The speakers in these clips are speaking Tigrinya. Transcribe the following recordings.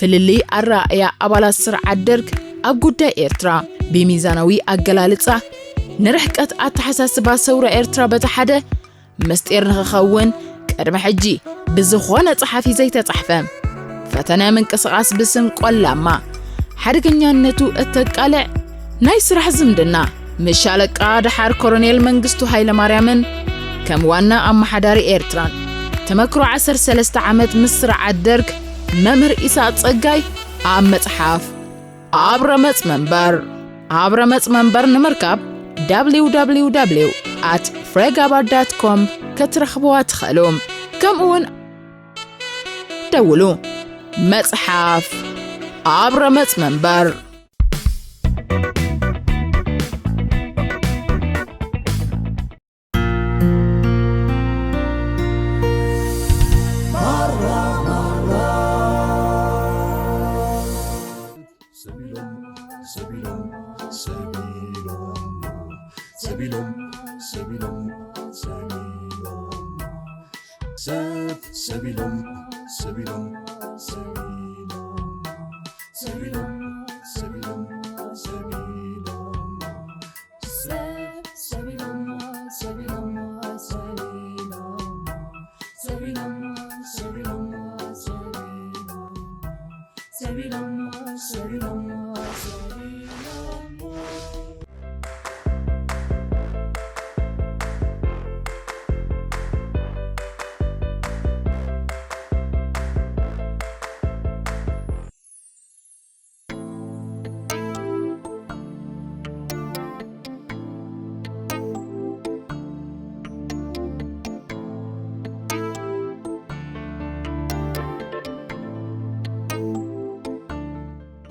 ፍልልይ ኣረኣእያ ኣባላት ስርዓት ደርግ ኣብ ጉዳይ ኤርትራ ብሚዛናዊ ኣገላልጻ፣ ንርሕቀት ኣተሓሳስባ ሰውራ ኤርትራ በቲ ሓደ፣ ምስጢር ንኽኸውን ቅድሚ ሕጂ ብዝኾነ ጸሓፊ ዘይተጻሕፈ፣ ፈተነ ምንቅስቓስ ብስም ቆላማ ሓደገኛነቱ እተቃልዕ ናይ ስራሕ ዝምድና ምስ ሻለቃ ደሓር ኮሎኔል መንግስቱ ሃይለማርያምን ከም ዋና ኣመሓዳሪ ኤርትራን ተመክሮ ዓሰርተ ሰለስተ ዓመት ምስ ስርዓት ደርግ መምህር ኢሳቕ ጸጋይ ኣብ መጽሓፍ ኣብ ረመጽ መንበር ኣብ ረመጽ መንበር ንምርካብ www at frega bar dot com ክትረኽብዋ ትኽእሉ። ከምኡውን ደውሉ። መጽሓፍ ኣብ ረመጽ መንበር።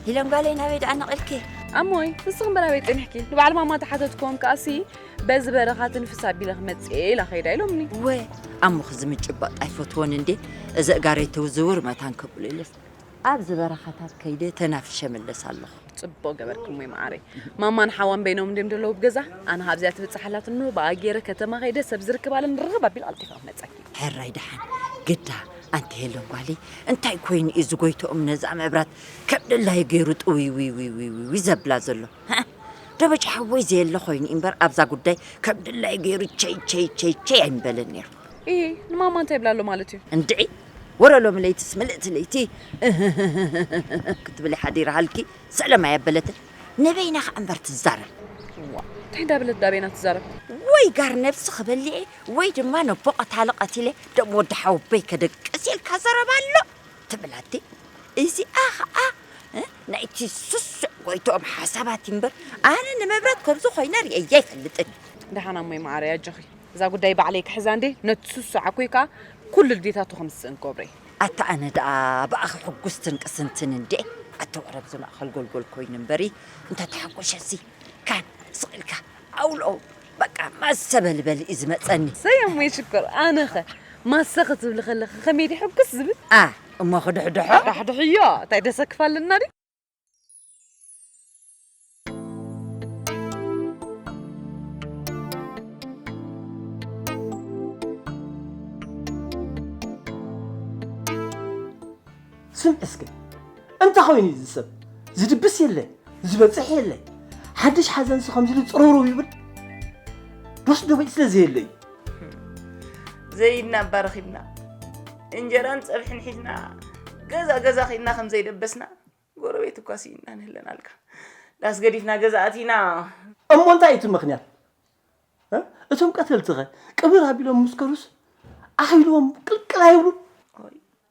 ሄለን ጓለይ ናበይ ደኣ ነቒልኪ? ኣሞይ ንስኺ እምበር ኣበይ ጸኒሕኪ? ንበዓል ማማ ተሓተትክዎም ከኣሲ በዚ በረኻ ትንፍስ ኣቢለ ክመጽእ እየ ኢላ ከይዳ ኢሎምኒ። ወ ኣሞኺ እዚ ምጭባጥ ኣይፈትዎን እንዴ እዚ እጋረይ ተውዝውር መታን ከብሎ ኢለስ ኣብዚ በረኻታት ከይደ ተናፊሸ እምለስ ኣለኹ። ጽቡቕ ገበርኪ እሞይ መዓረይ። ማማን ሓዋን በይኖም እንድዮም ደለዉ ኣብ ገዛ? ኣነ ካብዚኣ ትብጽሕ ኣላትኒ ብኣ ገይረ ከተማ ከይደ ሰብ ዝርክብ ኣለም ርኽብ ኣቢለ ቀልጢፈ ክመጸኪ። ሕራይ ደሓን ግዳ ኣንቲ ሄለን ጓለይ እንታይ ኮይኑ እዩ ዝጎይትኦም ነዛ መብራት ከም ድላዩ ገይሩ ጥውይውይውይውይ ዘብላ ዘሎ? ዶ በጫ ሓወይ ዘየለ ኮይኑ እምበር ኣብዛ ጉዳይ ከም ድላዩ ገይሩ ቸይ ቸይ ቸይ ቸይ ኣይምበለን ነይሩ። እሂ ንማማ እንታይ ይብላ ኣሎ ማለት እዩ? እንድዒ ወረ ሎሚ ለይትስ ምልእቲ ለይቲ ክትብሊ ሓዲርሃልኪ ሰለማይ ኣበለትን ንበይና ኸዓ እምበር ትዛረብ። እዋ እንታይ እንዳበለት ዳበይና ትዛረብ? ወይ ጋር ነብሲ ክበልዕ ወይ ድማ ነቦ ቀታሊ ቀቲለ ደሞ ወዲ ሓወቦይ ከደቅስ ኢልካ ዘረባ ኣሎ ትብል ኣቲ እዚኣ ኸዓ ናይቲ ስሱዕ ጎይትኦም ሓሳባት እዩ እምበር ኣነ ንመብራት ከምዚ ኮይነ ርእየያ ኣይፈልጥን። ደሓን ኣሞይ መዓረይ ኣጆኺ እዛ ጉዳይ ባዕለይ ክሕዛ እንዴ ነቲ ስሱዕ ኣኮይ ከኣ ኩሉ ልዴታቱ ከምስእን ክገብሮ እየ። ኣታ ኣነ ደኣ ብኣኺ ሕጉስትን ቅስንትን እንዴ ኣቲ ወረብ ዝማእኸል ጎልጎል ኮይኑ እምበሪ እንተተሓጎሸሲ ካን ስቕ ኢልካ ኣውልኦ በቃ ማሰ በልበል እዩ ዝመፀኒ። ሰይ ኣሞይ ሽኮር ኣነኸ ማሰ ክትብሊ ከለኺ ከመይ ድዩ ሕጉስ ዝብል? ኣ እሞ ክድሕድሖ? ዳሕድሕዮ እንታይ ደሰክፍ ኣለና ድዩ? ስምዒ እስከ እንታይ ኮይኑ እዩ እዚ ሰብ ዝድብስ የለ ዝበፅሕ የለ ሓድሽ ሓዘንሲ ከምዚ ኢሉ ፅርውርው ይብል ዶስ ዶ በይ ስለ ዘየለ እዩ ዘይድና እባ ረኺብና እንጀራን ፀብሕን ሒዝና ገዛ ገዛ ኺድና ከም ዘይደበስና ጎረቤት እኳ ስኢንና ንህለናልካ ዳስ ገዲፍና ገዛ ኣቲና እሞ እንታይ እዩ እቲ ምኽንያት እቶም ቀተልትኸ ቅብር ኣቢሎም ምስ ከዱስ ኣኺልዎም ቅልቅል ኣይብሉን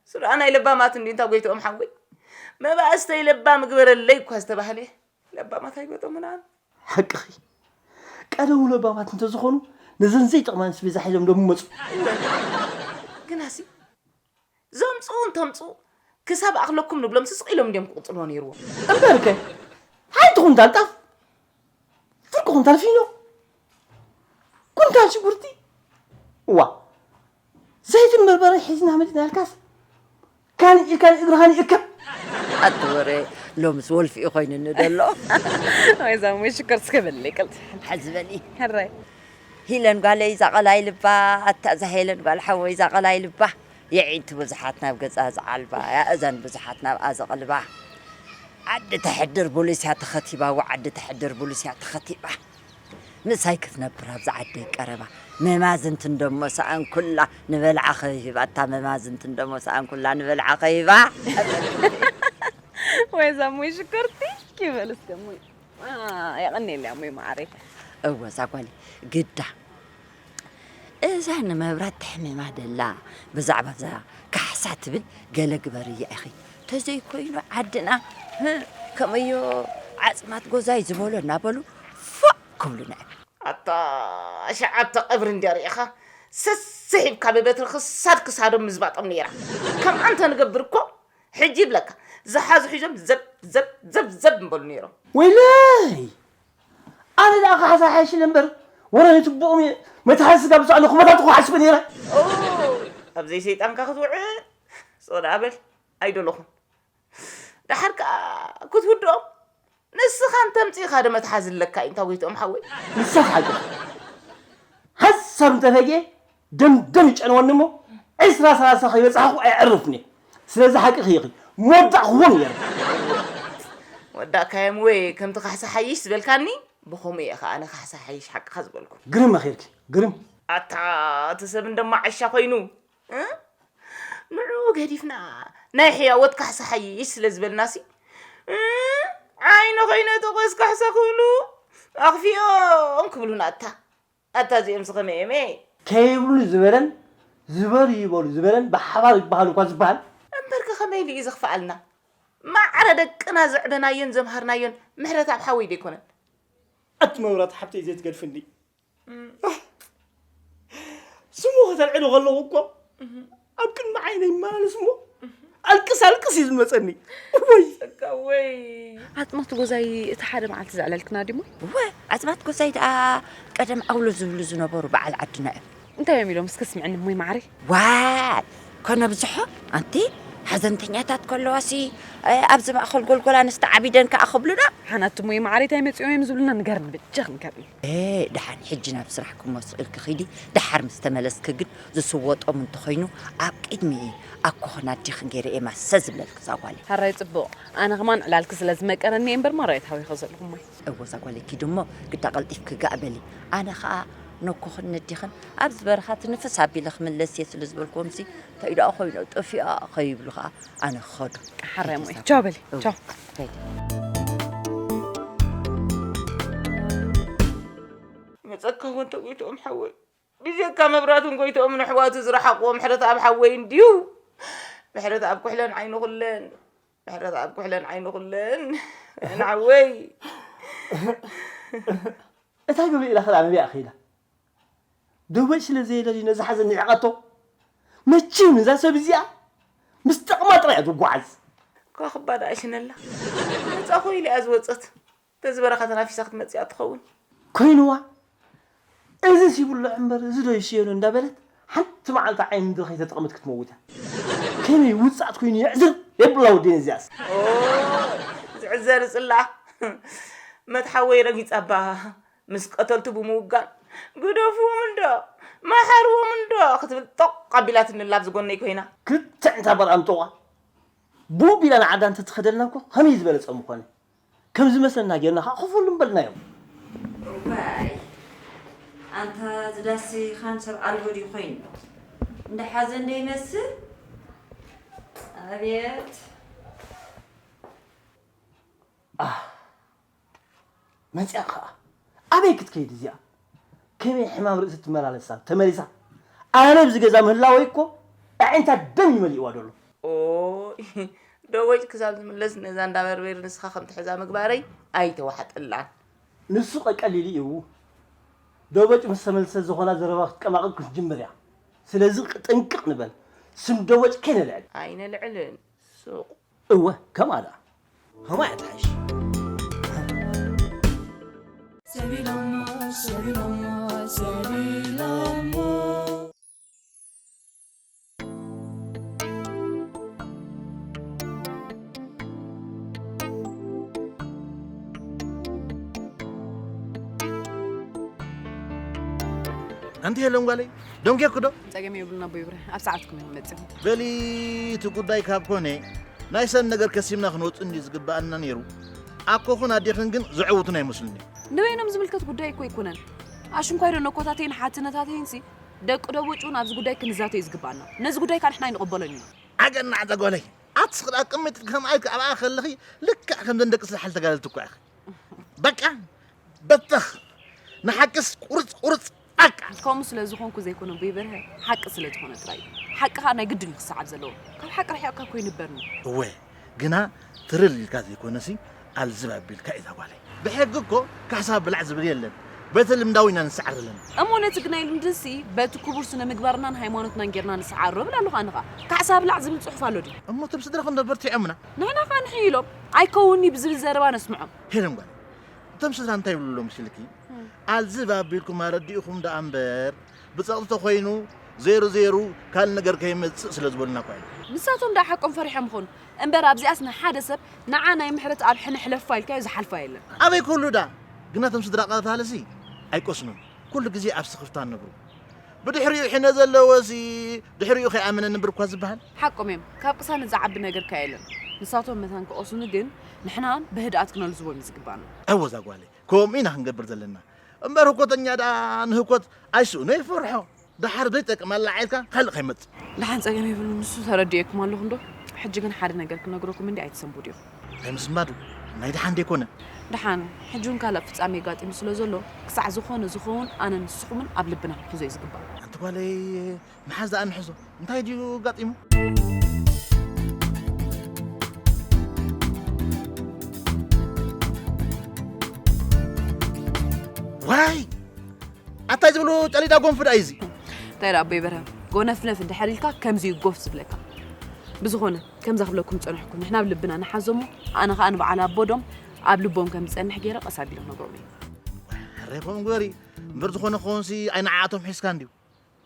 እሱ ደኣ ናይ ለባማት እንዲ እንታ ጎይትኦም ሓወይ መባእስተይ ለባም ግበረለይ እኳ ዝተባህለ ለባማት ኣይገጠሙናን ሓቅኺ ቀደሙ ለባማት እንተዝኾኑ ነዘን ዘይጠቕማን ስቤዛ ሒዞም ዶ ምመፁ ግናሲ ዘምፅኡ እንተምፅኡ ክሳብ ኣኽለኩም ንብሎም ስስቕ ኢሎም እንዲዮም ክቕፅልዎ ነይርዎም እምበርከ ሓንቲ ኩንታል ጣፍ ፍርቂ ኩንታል ፊኖ ኩንታል ሽጉርቲ እዋ ዘይትን በርበረ ሒዝና መፅና ኢልካስ ካልእ ኢልካን እግርኻን ይእከብ ኣቲ ወረ ሎምስ ወልፊ እዩ ኮይንኒ ደሎ ወይ ዛሙይ ሽኮር እስከ በለይ ቅልጥ ሓዚ በሊ ሕራይ ሂለን ጓለይ ዛቐላይ ልባ ኣታ እዛ ሄለን ጓል ሓወይ ዛቐላይ ልባ የዒንቲ ብዙሓት ናብ ገጻ ዝዓልባ፣ ያእዛን ብዙሓት ናብ ኣዘቕልባ። ዓዲ ተሕድር ቡሉስያ ተኸቲባ፣ ወዓዲ ተሕድር ቡሉስያ ተኸቲባ። ምሳይ ክትነብር ኣብዚ ዓደይ ቀረባ። መማዝንቲ እንደሞ ሰኣን ኩላ ንበልዓ ከይህባ፣ እታ መማዝንቲ እንደሞ ሰኣን ኩላ ንበልዓ ከይህባ። ወይ እዛ እሞይ ሽኮርቲ ይበል እስከ እሞይ። አ፣ የቐንየለይ እሞይ መዓረይ። እወ እዛ ጓለይ ግዳ እዛ ንመብራት ተሕምማ ደላ ብዛዕባ እዛ ካሕሳ ትብል ገለ ግበርያ ኢኺ። ተዘይኮይኑ ዓድና ህ፣ ከመዮ ዓጽማት ጎዛይ ዝበሎ እናበሉ ፎእ ክብሉና እዮም። ኣታ ሸዓተ ቀብሪ እንድያ ርኢኻ ሰስሒብካ ብበትሪ ክሳድ ክሳዶም ምዝባጦም ነይራ። ከምኣ እንተንገብር እኮ ሕጂ ይብለካ ዝሓዙ ሒዞም ዘብ ዘብ ዘብ ዘብ ምበሉ ነይሮም። ወይለይ ኣነ ደኣ ክሓሳሓይሽለ እምበር ወረ ንትብኦም እየ መትሓዚ ስጋ ብዝኣለ ኩበታትኹ ሓስበ ነይረ። ኦ፣ ኣብዘይ ሰይጣንካ ክትውዕል ጾዳ በል ኣይደለኹን። ደሓር ከኣ ክትውድኦም ንስኻ እንተምጺእኻ ዶ መትሓዚ ኣለካ እዩ እንታ ጎይትኦም ሓወይ። ንስኻ ሓቂ ሓሳብ እንተፈግየ ደምደም ይጨንወኒ እሞ ዕስራ ሰላሳ ከይበጻሕኹ ኣየዕርፍን እየ። ስለዚ ሓቂ ክይኺ ምወዳእኽዎ ነይረ። ወዳእካዮም ወይ ከምቲ ካሕሳ ሓይሽ ዝበልካኒ ብኸምኡ እየ ኸዓ ኣነ ካሕሳ ሓይሽ ሓቅኻ ዝበልኩ። ግርም ኣኺርኪ ግርም። ኣታ እቲ ሰብ እንደማ ዓሻ ኮይኑ እ? ንዑ ገዲፍና ናይ ሕያወት ካሕሳ ሓይሽ ስለ ዝበልናሲ እ? ዓይኒ ኮይነ ተቆስ ካሕሳ ክብሉ ኣኽፊኦም ክብሉና ኣታ ኣታ እዚኦም ስኸመ እየመ ከይብሉ ዝበለን ዝበሉ ይበሉ ዝበለን ብሓባር ይበሃሉ እኳ ዝበሃል እምበርከ ከመይ ኢሉ እዩ ዘኽፍኣልና ማዕረ ደቅና ዘዕበናዮን ዘምሃርናዮን ምሕረትኣብ ሓወይ ዶ ኣይኮነን ኣቲ መብራት ሓብተይ ዘይትገድፍኒ ስሙ ከተልዕሉ ከለዉ እኮ ኣብ ቅድሚ ዓይነይ ይመላለስ እሞ ኣልቅስ ኣልቅስ እዩ ዝመፀኒ። ወይ ወይ ኣጥማት ጎዛይ እቲ ሓደ መዓልቲ ዘዕለልክና ድሞ? እወ ኣጥማት ጎዛይ ደኣ ቀደም ኣውሎ ዝብሉ ዝነበሩ በዓል ዓድና እዮም። እንታይ እዮም ኢሎም እስከ ስምዕኒ እሞይ ማዕረይ? ዋይ ኮነ ብዝሖ ኣንቲ ሓዘንተኛታት ከለዋሲ ኣብዚ ማእኸል ጎልጎል ኣንስቲ ዓቢደን ከኣ ክብሉና። ሓናት እሞይ ማዕረይ እንታይ መፂኦም እዮም ዝብሉና ንገርኒ በጃኽን ከብል። ደሓን ሕጂ ናብ ስራሕኪ እሞ ስቕ ኢልኪ ኺዲ፣ ደሓር ምስ ተመለስኪ ግን ዝስወጦም እንተኾይኑ ኣብ ቅድሚ ኣኮኽን ኣዴኽን ገይረ እየ ማሰ ዝብለልኪ እዛ ጓለይ። ሕራይ ጽቡቕ፣ ኣነ ኸማን ዕላልኪ ስለ ዝመቀረኒ እየ እምበር ማራ እየ ተሃዊኸ ዘለኹ እሞይ። እወ እዛ ጓለይ ኪዲ እሞ ግዳ ቀልጢፍኪ ጋእ በሊ፣ ኣነ ኸኣ ነኮኽን ነዴኽን ኣብዚ በረኻ ትንፍስ ኣቢለ ክምለስ እየ ስለ ዝበልክዎምሲ እንታይ ደኣ ኾይኑ ጠፊኣ ኸይብሉ ኸኣ ኣነ ክኸዶ። ሓራይ እሞ ቻው በሊ። ቻው። መጸካ ወንተ ጎይትኦም ሓወይ ብጀካ መብራቱን ጎይትኦም ንሕዋቱ ዝረሓቕዎ ምሕረትኣብ ሓወይ እንድዩ። ምሕረትኣብ ኩሕለን ዓይኒ ኩለን ምሕረትኣብ ኩሕለን ዓይኒ ኩለን ንሓወይ። እታ ገብርኤላ ኸኣ ናበይ ከይዳ? ደወል ስለ ዘየለ ድዩ ነዚ ሓዘን ንዒቓቶ? መቸም እዛ ሰብ እዚኣ ምስ ጠቕማ ጥራይ እያ ትጓዓዝ። ኳኹባ ደኣ ሽነላ ነጻ ኮይሉ እያ ዝወጸት። በዚ በረኻ ተናፊሳ ክትመጽእ እያ ትኸውን። ኮይንዋ እዚስ ይብልዖ እምበር እዚ ዶ ይሽየኖ እንዳበለት ሓንቲ መዓልቲ ዓይኒ ምድሪ ከይተጠቕመት ክትመውት እያ። ከመይ ውጻእት ኮይኑ የዕዝር የብላ ወደን እዚኣስ። ኦይ ዝዕዘር ጽላእ መትሓወይ ረጊጻ እባ ምስ ቀተልቱ ብምውጋን ግደፍዎም እንዶ መሓርዎም እንዶ ክትብል ጦቕ ኣቢላትኒ ኣላ ኣብዚ ጎነይ ኮይና። ክልተ ዕንታ በርኣም ጥዋ ቡብ ኢላ ንዓዳ እንተትኸደልና እኮ ከመይ ዝበለጸ ምኾነ። ከም ዝመስለና ጌርና ከዓ ኮፍ በሉ ምበልናዮም። እዋይ ኣንታ ዝዳሲ ካንሰር ኣልቦ ድዩ ኮይኑ እንዳ ሓዘን ዶ ይመስል ኣቤት መፅያ ከዓ ኣበይ ክትከይድ እዚኣ ከመይ ሕማም ርእሲ ትመላለሳ ተመሊሳ ኣነ ኣብዚ ገዛ ምህላወይ እኮ ኣዒንታ ደም ይመሊእዋ ደሎ ኦይ ደወጭ ክሳብ ዝምለስ ነዛ እንዳበርበሪ ንስኻ ከም ትሕዛ ምግባረይ ኣይተዋሕጠላን። ንሱ ቀቀሊሉ እዩ። ደወጭ ምስ ተመልሰ ዝኾና ዘረባ ክትቀማቕል ክትጅምር እያ። ስለዚ ጥንቅቕ ንበል። ስም ደወጭ ከይነልዕል። ኣይነልዕልን። ሱቕ። እወ ከምኣ ደኣ። ከምኣ እያ ትሓይሽ። ሰቢሎሞ ሰቢሎሞ ሰቢሎሞ ኣንቲ ሄለን ጓለይ፣ ደንጌኩ ዶ? ጸገም የብሉን ኣቦ ይብረ፣ ኣብ ሰዓትኩም እዮም መጽዮም። በሊ እቲ ጉዳይ ካብ ኮነ ናይ ሰብ ነገር ከሲምና ክንወጽእ እንዲ ዝግባኣና ነይሩ። ኣኮኹን ኣዴኽን ግን ዘዕውቱን ኣይመስሉን እዮም። ንበይኖም ዝምልከት ጉዳይ እኮ ኣይኮነን። ኣሽንኳይ ዶ ነኮታተይን ሓትነታተይንሲ ደቂ ደቦጭ እውን ኣብዚ ጉዳይ ክንዛተዩ ዝግባኣና። ነዚ ጉዳይ ካን ንሕና ኣይንቕበሎን ኢና። ኣገናዕ እዛ ጓለይ፣ ኣትስኽዳ ቅምጥ ከም ኣይክ ኣብኣ ከለኺ ልክዕ ከምዘን ደቂ ስራሕል ተጋደልቲ እኮ ኢኺ። በቃ በተኽ ንሓቅስ ቁርፅ ቁርፅ በቃ። ከምኡ ስለ ዝኾንኩ ዘይኮነ ኣቦይ በርሀ፣ ሓቂ ስለ ዝኾነ ጥራይ እዩ። ሓቂ ኸኣ ናይ ግድን እዩ ክሰዓብ ዘለዎ። ካብ ሓቂ ርሒቕካ እኮ ይንበርኒ። እወ ግና ትርር ኢልካ ዘይኮነሲ ኣልዝብ ኣቢልካ እዩ እዛ ጓለይ። ብሕጊ እኮ ካሕሳ ብላዕ ዝብል የለን። በቲ ልምዳዊ ኢና ንሰዓር ዘለና። እሞ ነቲ ግናይ ልምድሲ በቲ ክቡር ስነ ምግባርናን ሃይማኖትናን ጌርና ንሰዓሮ እብል ኣለኹ ኣነ ኸኣ። ካሕሳ ብላዕ ዝብል ጽሑፍ ኣሎ ድዩ? እሞ እቶም ስድራኹም ዶ በርቲዖምና? ንሕና ኸኣ ንሕይ ኢሎም ኣይከውን'ዩ ብዝብል ዘረባ ነስምዖም። ሄለን ጓለይ እቶም ስድራ እንታይ ይብሉ ኣለዉ መሲልኪ? ኣልዝብ ኣቢልኩም ኣረዲእኹም ደኣ እምበር ብጸቕጢ ተኾይኑ ዜሩ ዜሩ ካልእ ነገር ከይመጽእ ስለ ዝበሉና እኳ ኢና። ንሳቶም ደኣ ሓቆም ፈሪሖም ይኾኑ እምበር ኣብዚኣስ ንሓደ ሰብ ንዓ ናይ ምሕረት ኣብ ሕነ ሕለፋ ኢልካዮ ዝሓልፋ የለን። ኣበይ ክህሉ ደኣ ግና እቶም ስድራ ቀታልሲ ኣይቆስኑን ኩሉ ግዜ ኣብ ስኽፍታ ንነብሩ። ብድሕሪኡ ሕነ ዘለዎሲ ድሕሪኡ ከይኣመነ ንብር እኳ ዝበሃል። ሓቆም እዮም ካብ ቅሳነት ዝዓቢ ነገር ከ የለን። ንሳቶም መታን ክቐስኑ ግን ንሕና ብህድኣት ክነልዝቦም እዩ ዝግባና። ኣወ እዛ ጓለይ ከምኡ ኢና ክንገብር ዘለና እምበር ህኮተኛ ደኣ ንህኮት ኣይስእኖ ይፈርሖ ደሓር ዘይጠቅም ኣላዒልካ ካልእ ከይመጽእ። ደሓን ጸገም የብሉን ንሱ ተረዲኤኩም ኣለኹ እንዶ። ሕጂ ግን ሓደ ነገር ክነግረኩም እንዲ ኣይትሰንብዱ። ኣይምስንባዱ ናይ ደሓን ደይኮነ። ደሓን ሕጂ እውን ካልእ ፍጻሜ ኣጋጢሙ ስለ ዘሎ ክሳዕ ዝኾነ ዝኸውን ኣነን ንስኹምን ኣብ ልብና ክንሕዞ እዩ ዝግባእ። ኣንቲ ጓለይ ምሓዝ ደኣ ንሕዞ እንታይ ድዩ ኣጋጢሙ? ዋይ ኣታይ ዝብሉ ጨሊዳ ጎንፍዳ እዩ እዚ። እንታይ ደኣ ኣቦይ በርሀ ጎነፍነፍ እንድሕር ኢልካ ከምዚ እዩ ጎፍ ዝብለካ። ብዝኾነ ከምዛ ክብለኩም ዝጸናሕኩ ንሕና ኣብ ልብና ንሓዞ እሞ ኣነ ኸኣ ንበዓል ኣቦዶም ኣብ ልቦም ከም ዝጸንሕ ገይረ ቀስ ኣቢለ ክነግሮም እየ። ሕራይ ከምኡ ግበሪ እምበር ዝኾነ ክኾንሲ ኣይንዓኣቶም ሒዝካ እንድዩ።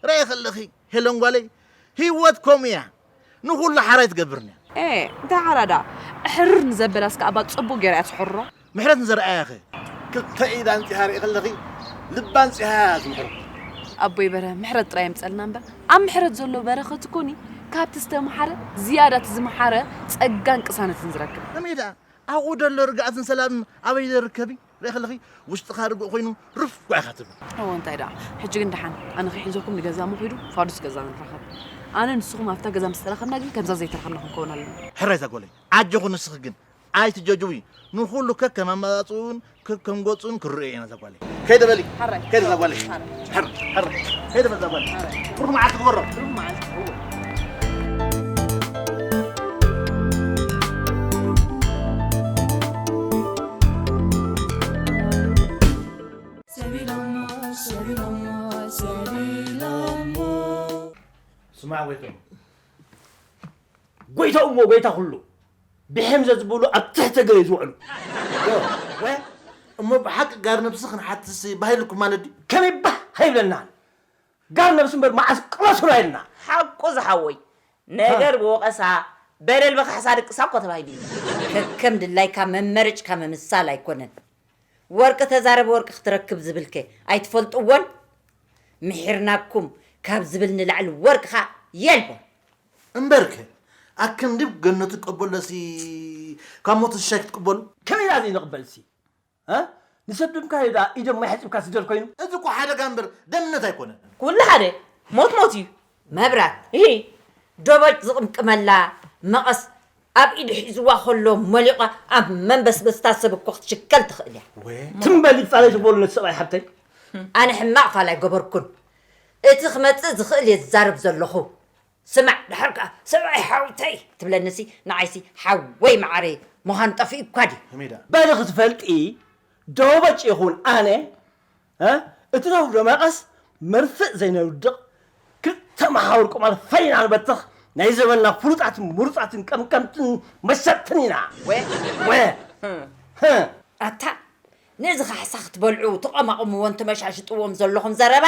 ርኣይ ከለኺ ሄለን ጓለይ ህይወት ከምኡ እያ። ንኹሉ ሓራይ ትገብርንያ። ኤ እንታይ ሓራ ደኣ እሕርር ንዘበላስ ከኣ እባ ጽቡቕ ገይራ እያ ትሕርሮ። ምሕረት ንዘርኣያ ኸ ክልተ ኢዳ ኣንጺሃ ርኢ ከለኺ ልባ ኣንጺሃ እያ ትምሕሮ። ኣቦይ በርሀ ምሕረት ጥራይ የምጸልና እምበር ኣብ ምሕረት ዘሎ በረኸት እኮኒ ካብቲ ዝተምሓረ ዝያዳ እቲ ዝመሓረ ጸጋን ቅሳነትን ዝረክብ። ከመይ ደኣ ኣብኡ ደሎ ርግኣትን ሰላምን ኣበይ ደኣ ይርከብ እዩ? ርእ ከለኺ ውሽጥኻ ርጉእ ኮይኑ ርፍ ጓይኻ ትብል። እወ እንታይ ደኣ ሕጂ ግን ደሓን ኣነ ከይሕዘኩም ንገዛ እሞ ኺዱ ፋዱስ ገዛ ንራኸብ። ኣነ ንስኹም ኣብታ ገዛ ምስ ተራኸብና ግን ከምዛ ዘይተራኸብና ክንከውን ኣለና። ሕራይ እዛ ጓለይ ዓጀኹ ንስኺ ግን ኣይትጀጅዊ ንኹሉ ከከም ኣመጻጽኡን ከከም ገጹን ክርእዮ ኢና እዛ ጓለይ። ከይደ በሊ ሓራይ ከይደ እዛ ጓለይ ሓራይ ሓራይ ከይደ በዛ ጓለይ ብሩኽ መዓልቲ ክበሮ። ብሩኽ መዓልቲ ሰቢሎሞ ሰቢሎሞ ሰቢሎሞ ስማዕ ጎይቶም ጎይታ እሞ ጎይታ ኩሉ ብሕም ዘዝብሉ ኣብ ትሕቲ እግረይ ዝውዕሉ። ዶ፣ ወ፣ እሞ ብሓቂ ጋር ነብሲ ክንሓትስ ባህልኩም ማለት ድዩ? ከመይ ባህ ኣይብለናን። ጋር ነብሲ እምበር መዓስ ቅመሱና ኢልና። ሓቁ ዝሓወይ ነገር ብወቐሳ በደል ብካሕሳ ድቅሳ እኮ ተባሂሉ እዩ። ከከም ድላይካ መመርጭካ ምምሳል ኣይኮነን። ወርቂ ተዛረብ ወርቂ ክትረክብ ዝብልከ ኣይትፈልጥዎን? ምሒርናኩም ካብ ዝብል ንላዕሊ ወርቂ ኸኣ የልቦን። እምበርከ ኣክንዲ ገነቱ ቀበሎሲ ካብ ሞት ዝሻይ ክትቅበሉ? ከመይ ኢና እዚ ንቕበልሲ? እ? ንሰብ ደምካ እዩ ደኣ ኢዶም ማይ ሓጺብካ ስደድ ኮይኑ? እዚ እኮ ሓደጋ እምበር ደምነት ኣይኮነን። ኩሉ ሓደ ሞት ሞት እዩ። መብራት እሂ ዶቦጭ ዝቕምቅመላ መቐስ ኣብ ኢዱ ሒዝዋ ከሎ ሞሊቓ ኣብ መንበስበስታ ሰብ እኮ ክትሽከል ትኽእል እያ። ትም በሊ ጻለይ ዝበሉ ነቲ ሰብኣይ ሓብተይ። ኣነ ሕማቕ ፋል ኣይገበርኩን። እቲ ክመጽእ ዝኽእል እየ ዝዛረብ ዘለኹ። ስማዕ ድሓር ከኣ ሰብኣይ ሓውተይ ትብለኒሲ ንዓይሲ ሓወይ መዓረይ ምዃኑ ጠፊኡ እኳ ድዩ? በሊ ክትፈልጢ ዶበጭ ይኹን ኣነ እ እቲ ነውዶ መቐስ መርፍእ ዘይነውድቕ ክልተ መሓውር ቁማል ፈሊና ንበትኽ ናይ ዘበንና ፍሉጣትን ምሩፃትን ቀምቀምትን መሸጥትን ኢና። ወ ኣታ ነዚ ካሕሳ ክትበልዑ ትቐማቕምዎን ትመሻሽጥዎም ዘለኹም ዘረባ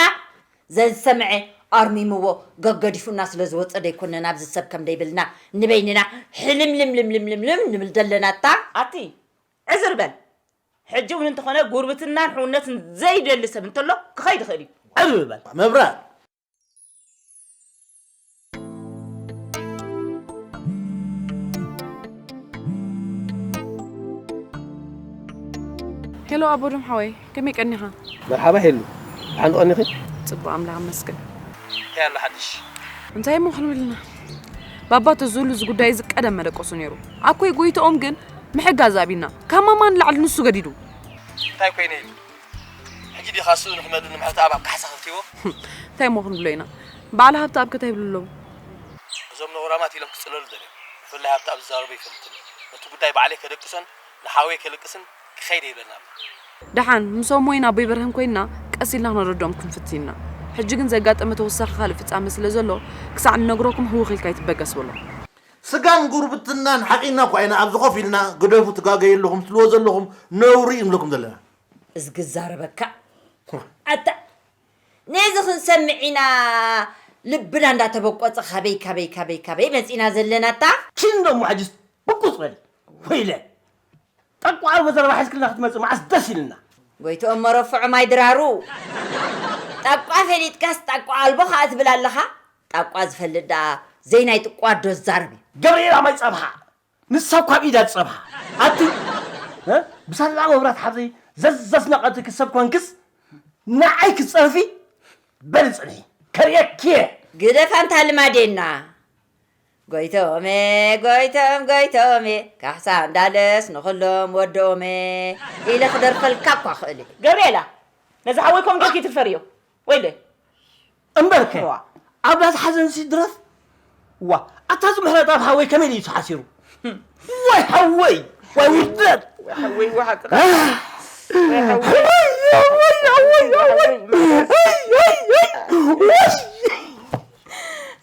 ዘዝሰምዐ ኣርሚምዎ ገገዲፉና ስለ ዝወፀ ደይኮነ ናብዚ ሰብ ከም ደይብልና ንበይንና ሕልምልምልምልምልም ንብል ዘለና እታ ኣቲ ዕዝር በል ሕጂ እውን እንተኾነ ጉርብትናን ሕውነትን ዘይደሊ ሰብ እንተሎ ክኸይድ ይኽእል እዩ። ዕብ በል። መብራት። ሄሎ ኣቦዶም ሓወይ፣ ከመይ ቀኒኻ? መርሓባ ሄሉ፣ ሓንቲ ቀኒኺ? ጽቡቕ ኣምላኽ ይመስገን። እንታይ ኣሎ ሓድሽ? እንታይ እሞ ክንብልና? ባባ ተዝህሉ እዚ ጉዳይ እዚ ቀደም መደቀሱ ነይሩ። ኣኮይ ጎይትኦም ግን ምሕጋዝ ኣቢና። ካብ ማማ ንላዕሊ ንሱ ገዲዱ። እንታይ ኮይነ ኢሉ? ሕጂ ዲኻ እሱ ንሕመዱ ንምሕታ ኣብ ካሕሳ ከልቲዎ? እንታይ እሞ ክንብሎ ኢና? በዓል ሃብቲ ኣብ ከታይ ይብሉ ኣለዉ? እዞም ነውራማት ኢሎም ክጽለሉ ደልዮም። ብፍላይ ሃብቲ ኣብ ዝዛረቦ ይፈልጥን። ነቲ ጉዳይ ባዕለይ ከደቅሶን ንሓወይ ከልቅስን ክኸይድ ይብለና ኣሎ። ደሓን ምስ ሞይን ኣቦይ በርሀን ኮይንና ቀስ ኢልና ክነረድኦም ክንፍትን ኢና። ሕጂ ግን ዘጋጠመ ተወሳኺ ካልእ ፍጻመ ስለ ዘሎ ክሳዕ ንነግረኩም ህውኽ ኢልካ ኣይትበገስ በሎ። ስጋን ጉርብትናን ሓቂና እኳ ኢና ኣብዚ ኮፍ ኢልና ግደፉ ትጋገዩ ኣለኹም ትልዎ ዘለኹም ነውሪ እዩ ንብለኩም ዘለና። እዝጊ ዛረበካ ኣታ ነዚ ክንሰምዕ ኢና ልብና እንዳተበቆፀ ካበይ ካበይ ካበይ ካበይ መፂና ዘለና ኣታ ኪን ደሞ ሕጅስ ብቁፅ በል ወይለ ጠቋ ኣልቦ ዘረባ ሒዝክልና ክትመፅእ መዓስ ደስ ኢልና ጎይትኦም መረፍዖ ማይ ድራሩ ጣቋ ፈሊጥካስ ጣቋ ኣልቦ ከዓ ትብል ኣለኻ ጣቋ ዝፈልጥ ደኣ ዘይናይ ጥቋ ዶ ዝዛረብ እዩ ገብርኤል ኣማይ ፀብሓ ንሳ እኳ ኣብ ኢዳ ትፀብሓ ኣቲ እ? ብሳላ መብራት ሓብዘይ ዘዘስነቐትኪ ሰብ ኮንክስ ንዓይ ክትፀርፊ በሊ ፅንሒ ከርእየኪ እየ ግደፍ ኣንታ ልማዴና ጎይቶሜ ጎይቶም ጎይቶሜ ካሕሳ እንዳለስ ንኹሎም ወድኦሜ ኢለ ክደርፈልካ እኳ ክእል እየ ገብርኤላ ነዚ ሓወይ ከም ዶኪ ትፈርዮ ወይለ እምበርከ ኣብ ዳስ ሓዘንሲ ድረፍ ዋ ኣታ እዚ ምሕረት ኣብ ሓወይ ከመይ ድዩ ተሓሲሩ ወይ ሓወይ ወይ ውርደት ወይ ሓወይ ወይ ሓቂ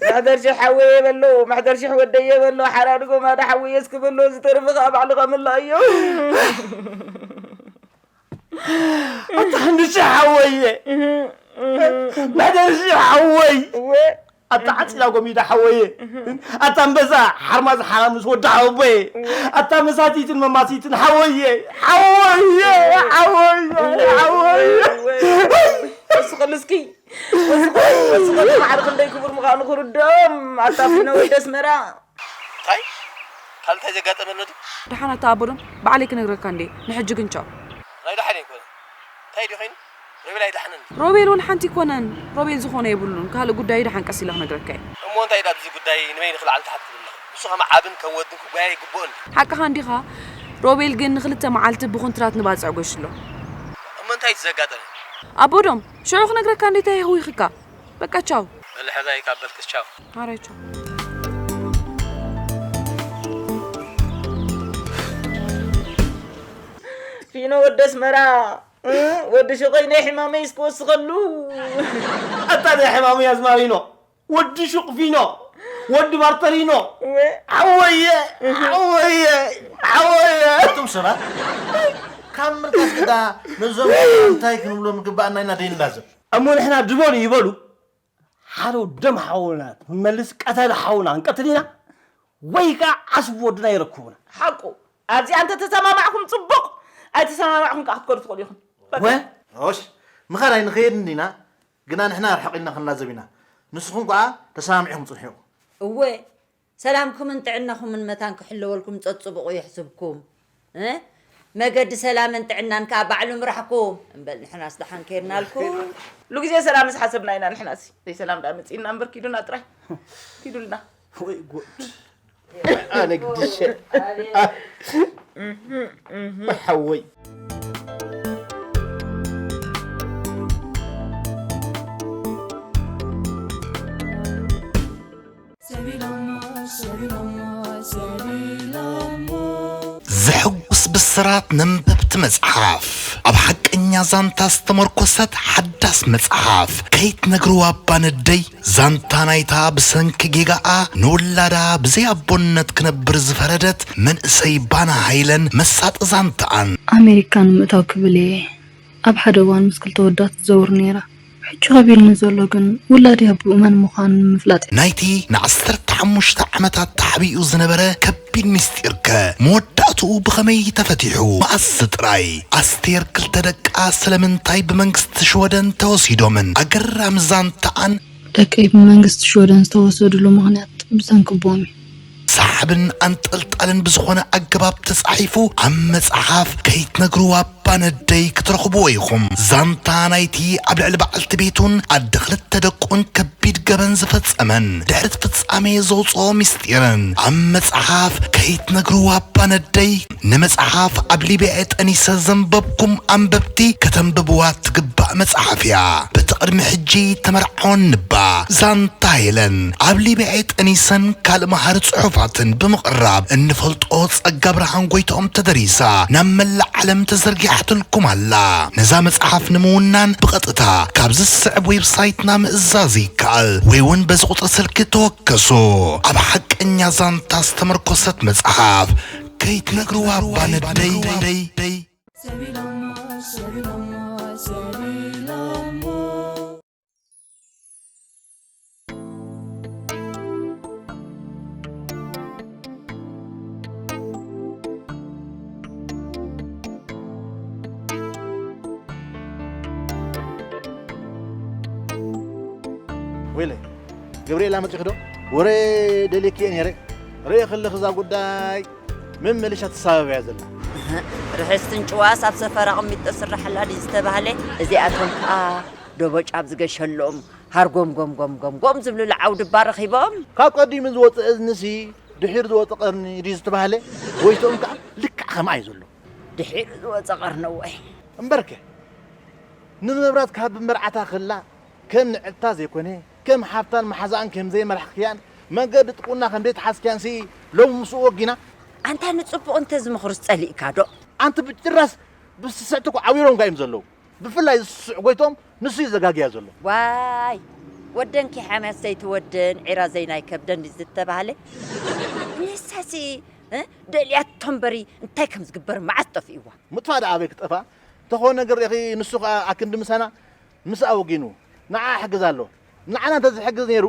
መሕደር ሽሕ ሓወየ በሎ መሕደር ሽሕ ወደየ በሎ ሓራዲ ጎማዳ ሓወየ እስኪ በሎ ዝተርፍ ከዓ ባዕልኻ ምላእዮ ኣታ ክንዲ ሽሕ ሓወየ መሕደር ሽሕ ሓወይ ኣታ ዓፂላ ጎሚዳ ሓወየ ኣታ ኣንበሳ ሓርማዝ ሓራምስ ወዲ ሓወቦየ ኣታ መሳቲትን መማሲትን ሓወየ ሓወየ ሓወየ ሓወየ ወስኸሉ እስኪ ወስኸሉ ማዕረ ክንደይ ክቡር ምዃኑ ክርድኦም ኣታ ፊኖ ወዲ ኣስመራ እንታይ ካልእ እንታይ ዘጋጠመ ኣሎ ድዩ? ደሓን ኣታ ኣቦዶም ባዕለይ ክነግረካ እንዴ ንሕጂ ግን ቻው። ናይ ደሓን ኣይኮነን። እንታይ ድዩ ኮይኑ? ሮቤል ኣይደሓነን ድዩ? ሮቤል ወላ ሓንቲ ኣይኮነን። ሮቤል ዝኾነ የብሉን። ካልእ ጉዳይ ደሓን ቀስ ኢለ ክነግረካ እየ። እሞ እንታይ ዳ ኣብዚ ጉዳይ ንበይንኺ ላዕሊ ታሕቲ ትብሊ ኣለኺ? ንሱ ከም ዓብን ከም ወድን ክጓየ ይግብኦ እንድዩ። ሓቅኻ እንዲኻ ሮቤል ግን ንኽልተ መዓልቲ ብኮንትራት ንባጽዕ ጎሽሎ። እሞ እንታይ እቲ ዘጋጠመ? ኣቦዶም ሽዑ ክነግረካ እንዴ እንታይ የህዊኽካ? በቃ ቻው። በሊ ሕራይ ካብ በልክስ ቻው። ሓራይ ቻው። ፊኖ ወዲ ኣስመራ ወዲ ሽቆይ ናይ ሕማመይ እስኪ ወስኸሉ ኣታ ናይ ሕማመይ ኣዝማሪኖ ወዲ ሹቕ ፊኖ ወዲ ባርተሪኖ ሓወየ ሓወየ ሓወየ ኣቱም ሰባት ካብ ምልካስ ግዳ ነዞም እንታይ ክንብሎም ግባኣና ኢና ደይንላዘብ እሞ ንሕና ድበሉ ይበሉ ሓደ ደም ሓውና ንመልስ ቀተለ ሓውና ንቀትል ኢና ወይ ከዓ ዓስቢ ወድና ይረክቡና ሓቁ ኣብዚኣ እንተተሰማማዕኩም ፅቡቕ ኣይተሰማማዕኩም ከዓ ክትከዱ ትኽእሉ ኢኹም ወ ሽ ምኻድ ኣይንኸየድን ኢና ግና ንሕና ርሕቕ ኢልና ክንላዘብ ኢና ንስኹም ከዓ ተሰማሚዕኹም ፅንሑ ኢኹም እወ ሰላምኩምን ጥዕናኹምን መታን ክሕለወልኩም ጸጽብቑ የሕስብኩም። እ? መገዲ ሰላምን ጥዕናን ከኣ ባዕሉ ምራሕኩም። እምበል ንሕናስ ደሓን ኬርናልኩም። ሉግዜ ሰላምስ ሓሰብና ኢና ንሕናሲ። ዘይሰላም ደኣ መጺእና እምበር ኪዱና ጥራይ። ኪዱልና። ወይ ጉድ። ኣነ ግዲሸ። ወይ ሓወይ። ዘሐጉስ ብስራት ነንበብቲ መጽሓፍ ኣብ ሓቀኛ ዛንታ ዝተመርኮሰት ሓዳስ መጽሓፍ ከይትነግርዋ እባ ነደይ ዛንታ ናይታ ብሰንኪ ጌጋኣ ንውላዳ ብዘይ ኣቦነት ክነብር ዝፈረደት መንእሰይ ባና ሃይለን መሳጢ ዛንታኣን። ኣሜሪካ ንምእታው ክብል እየ ኣብ ሓደ እዋን ምስ ክልተ ወዳት ትዘውር ነይራ። ሕጂ ከቢድኒ ዘሎ ግን ውላደይ ኣቦኡ መን ምዃኑ ንምፍላጥ እዩ። ናይቲ ንዓሰርተ ሓሙሽተ ዓመታት ተሓቢኡ ዝነበረ ከቢድ ምስጢርከ መወዳእታ እትኡ ብኸመይ ተፈቲሑ? መኣስ ጥራይ? ኣስቴር ክልተ ደቃ ስለምንታይ ብመንግስቲ ሽወደን ተወሲዶምን? ኣገራሚ ዛንታኣን ደቀይ ብመንግስቲ ሽወደን ዝተወሰድሉ ምኽንያት ብሰንኪ ቦምብ እዩ። ሰሓብን ኣንጠልጣልን ብዝኾነ ኣገባብ ተጻሒፉ ኣብ መጽሓፍ ከይትነግርዋ ባነደይ ክትረኽብዎ ኢኹም። ዛንታ ናይቲ ኣብ ልዕሊ በዓልቲ ቤቱን ኣደ ክልተ ደቁን ከቢድ ገበን ዝፈጸመን ድሕሪ እቲ ፍጻሜ ዘውጽኦ ምስጢርን ኣብ መጽሓፍ ከይትነግርዋ ባነደይ። ንመጽሓፍ ኣብ ሊብያ ጠኒሰ ዘንበብኩም ኣንበብቲ ከተንብብዋ ትግባእ መጽሓፍ እያ። በቲ ቅድሚ ሕጂ ተመርዓወን ንባ ዛንታ ሄለን ኣብ ሊብያ ጠኒሰን ካልእ መሃሪ ጽሑፋትን ብምቕራብ እንፈልጦ ጸጋ ብርሃን ጎይትኦም ተደሪሳ ናብ መላእ ዓለም ተዘርጊሓትልኩም ኣላ። ነዛ መጽሓፍ ንምውናን ብቐጥታ ካብዚ ዝስዕብ ዌብሳይትና ምእዛዝ ይከኣል ወይ እውን በዚ ቁጽሪ ስልኪ ተወከሱ። ኣብ ሓቀኛ ዛንታ ዝተመርኮሰት መጽሓፍ ከይትነግርዋ ባነደይ። ወይለ ገብርኤላ መፂኹ ዶ? ወረ ደልየኪ እየ ነይረ። ርእየ ከለኺ እዛ ጉዳይ መመሊሻ ትሳበብ እያ ዘላ። ርሕስትን ጭዋስ ኣብ ሰፈራ ቅሚጦ ስራሕላ ድዩ ዝተባህለ? እዚኣቶም ከኣ ደቦጭ ኣብ ዝገሸሎም ሃርጎም ጎም ጎም ጎም ጎም ዝብሉ ለዓው ድባ ረኺቦም። ካብ ቀዲሙ ዝወፀ እዝንሲ ድሒሩ ዝወፀ ቀርኒ ድዩ ዝተባህለ? ጎይትኦም ከኣ ልክዕ ከምኣ እዩ ዘሎ። ድሒሩ ዝወፀ ቀርኒ እወ። እምበርከ ንመብራት ካብ መርዓታ ከላ ከም ንዕድታ ዘይኮነ ከም ሓብታን መሓዛኣን ከም ዘይመራሕክያን መንገዲ ጥቁና ከም ዘይተሓዝክያን ሲ ሎሚ ምስኡ ወጊና ኣንታ ንፅቡቕ እንተዝምኽሩስ ፀሊእካ ዶ? ኣንቲ ብጭራስ ብስስዕቲ እኮ ዓዊሮም ጋዮም ዘለዉ ብፍላይ ዝስስዕ ጎይቶም ንሱ እዩ ዘጋግያ ዘሎ። ዋይ ወደን ኪሓምያ ሰይቲ ወደን ዒራ ዘይናይ ከብደን ድዩ ዝተባህለ? ንሳሲ እ? ደልያቶ እምበሪ እንታይ ከም ዝግበር መዓስ ጠፊእዋ? ምጥፋእ ደኣ ኣበይ ክጠፍኣ? ተኾነ ነገር ኢኺ ንሱ ኸኣ ኣክንዲ ምሳና ምስኣ ወጊኑ ንዓ ይሕግዝ ኣሎ። ንዓና እንተዝሕግዝ ነይሩ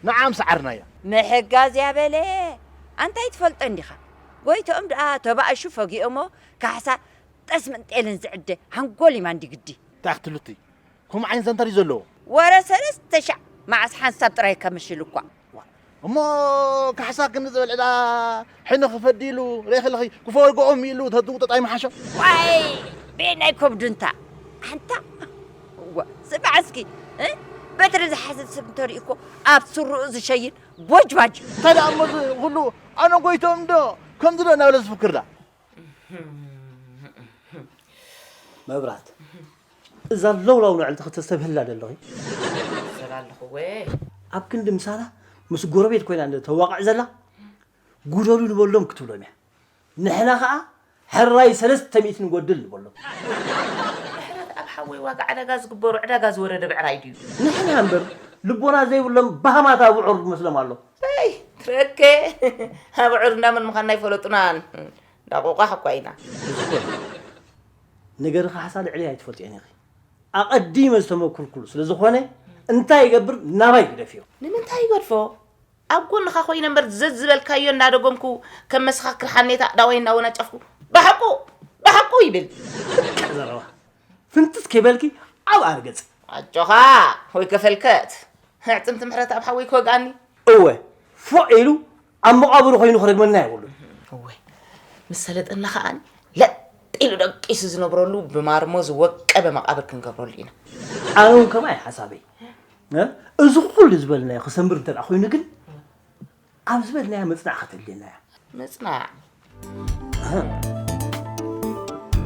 ንዓ ምሰዓርናዮ። ምሕጋዝ እያ በለ ኣንታይ ትፈልጦ እንዲኻ? ጎይትኦም ደኣ ተባእሹ ፈጊኦሞ ካሕሳ ጠስምን ጤልን ዝዕደ ሃንጎል ይማ እንዲ ግዲ። እንታይ ክትብልቲ? ከምኡ ዓይነት ዛንታ ድዩ ዘለዎ? ወረ ሰለስተ ሻዕ መዓስ ሓንሳብ ጥራይ ከምሽል እኳ። እሞ ካሕሳ ክንዲ ዝበልዕላ ሕነ ክፈዲ ኢሉ ርኢኺ ኣለኺ ክፈወግኦም ኢሉ ተትውጥጥ ኣይምሓሾ? ዋይ ቤናይ ከብዱ እንታ ኣንታ እዋ ስማዕ እስኪ እ? በትሪ ዝሓስብ ሰብ እንተርኢ እኮ ኣብ ስርኡ ዝሸይን ቦጅባጅ እዩ። እንታይ ደኣ እሞ እዚ ኩሉ ኣነ ጎይቶም ዶ ከምዚ ዶ እናበለ ዝፍክር ደኣ? መብራት እዛ ለውላው ንዕልቲ ክተስተብህላ ደለኺ ሰብ ኣለኹ ወ ኣብ ክንዲ ምሳና ምስ ጎረቤት ኮይና እንደ ተዋቕዕ ዘላ ጉደሉ ንበሎም ክትብሎም እያ ንሕና ኸዓ ሕራይ ሰለስተ ሚእቲ ንጎድል ንበሎም ምሕረት ኣብ ሓወይ ዋጋ ዕዳጋ ዝግበሩ ዕዳጋ ዝወረደ ብዕራይ ድዩ ንሕና እምበር ልቦና ዘይብሎም ባህማት ኣብዑር ዝመስሎም ኣሎ ይ ትረከ ኣብዑር እንዳመን ምዃንና ኣይፈለጡናን ዳቑቋሕ እኳ ኢና። እዚ ኮነ ነገርኺ ሓሳ ልዕለይ ኣይትፈልጥዮን ኢኺ። ኣቐዲመ ዝተመኩርኩሉ ስለ ዝኾነ እንታይ ይገብር ናባይ ግደፍዮ። ንምንታይ ይገድፎ? ኣብ ጎንኻ ኮይነ እምበር ዘዝበልካዮ እንዳደገምኩ ከም መሰኻክር ሓኔታ ኣእዳወይ እንዳወናጨፍኩ ብሓቁ ብሓቁ ይብል። ዘረባ ፍንትት ከይበልኪ ኣብኣ ርገፂ። ኣጆኻ ወይ ከፈልከት። ኣዕጽምቲ ምሕረተኣብ ሓወይ ክወግኣኒ። እወ ፎእ ኢሉ ኣብ መቓብሩ ኮይኑ ክረግመና የብሉን። እወ ምስ ሰለጠና ከኣ ለጥ ኢሉ ደቂሱ ዝነብረሉ ብማርሞ ዝወቀበ መቓብር ክንገብረሉ ኢና። ኣነ እውን ከምኣ እዩ ሓሳበይ። እዚ ኩሉ ዝበልናዮ ክሰምር እንተ ኮይኑ ግን ኣብ ዝበልናያ ምጽናዕ ከተድልየና እያ። ምጽናዕ። ኣህ።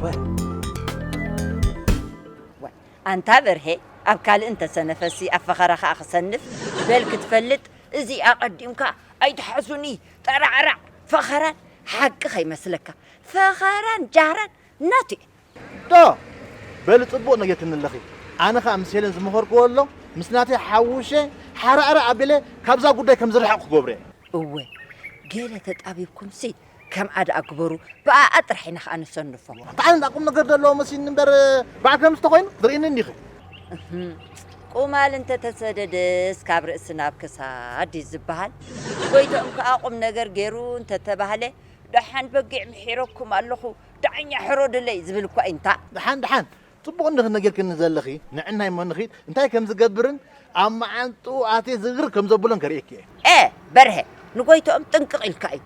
ወይ። ኣንታ በርሄ ኣብ ካልእ እንተሰነፈሲ ኣብ ፈኸራ ከኣ ክሰንፍ በል ክትፈልጥ እዚ ኣቐዲምካ ኣይትሓዙኒ ጠራዕራዕ ፈኸራን ሓቂ ከይመስለካ ፈኸራን ጃህራን ናቱ እየ። ዶ በሊ ጽቡቕ ነጊርክኒ ኣለኺ። ኣነ ኸኣ ምስ ሄለን ዝመኸርክዎ ኣሎ ምስ ናተይ ሓውሼ ሓራእራእ ኣቢለ ካብዛ ጉዳይ ከም ዝርሕቕ ክገብሮ እየ። እወ ገለ ተጣቢብኩምሲ ከምኣ ደኣ ግበሩ ብኣኣ ጥራሕ ኢና ኸኣ ንሰንፎ። ኣንታ ኣነ ደኣ ቁምነገር ዘለዎ መሲኒ እምበር በዓል ከምዚ ተኾይኑ ትርእይኒ እንዲኺ። እህም ቁማል እንተተሰደደስ ካብ ርእሲ ናብ ክሳድ ድዩ ዝበሃል? ጎይትኦም ከኣ ቁምነገር ገይሩ እንተተባህለ ደሓን በጊዕ ምሒረኩም ኣለኹ፣ ዳኛ ሕረዱለይ ዝብል እኳ እዩ እንታ። ደሓን፣ ደሓን። ጽቡቕ እንዲ ክነጊርክኒ ዘለኺ፣ ንዕናይ እሞ ንኺድ እንታይ ከም ዝገብርን ኣብ መዓንጥኡ ኣትየ ዝግር ከም ዘብሎን ከርእየኪ እየ። ኤ፣ በርሀ፣ ንጎይትኦም ጥንቅቕ ኢልካ እዩ።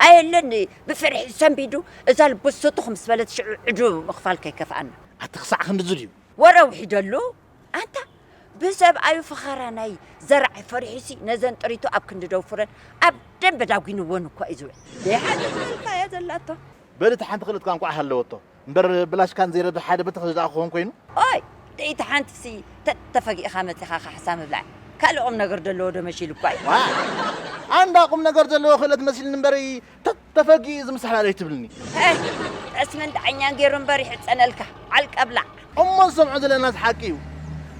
ኣየለን ብፍርሒ ሰንቢዱ፣ እዛ ልቡ ስቱኽ ምስ በለት ሽዑ ዕድሉ ምኽፋል ከይከፍኣና። ኣቲ ክሳዕ ክንድዚ ድዩ? ወረ ውሒደሉ፣ ኣንታ ብሰብኣዩ ፈኸራ ናይ ዘርዓ ፈሪሑሲ ነዘን ጥሪቱ ኣብ ክንዲ ደውፍረን ኣብ ደንበ ዳጒንወን እኳ እዩ ዝውዕል። ደይሓቂ ዝበልካያ ዘላቶ። በሊ እቲ ሓንቲ ክልእትካ እንኳዕ ሃለወቶ። እምበር ብላሽካን ዘይረብሕ ሓደ በተኽ ዝደኣ ክኸውን ኮይኑ። ኦይ፣ ደይቲ ሓንትሲ ተተፈጊእኻ መጺኻ ካሕሳ ምብላዕ። ካልእ ቁም ነገር ዘለዎ ዶ መሲሉ እኳ እዩ። ዋ! ኣንዳ ቁም ነገር ዘለዎ ክእለት መሲልኒ እምበሪ ተተፈጊኡ ዝምስሓል ኣይትብልኒ። ሄ፣ ጠስምን ዳዕኛን ገይሩ እምበር ይሕጸነልካ። ዓልቀ ብላዕ። እሞ ዝሰምዖ ዘለናስ ሓቂ እዩ።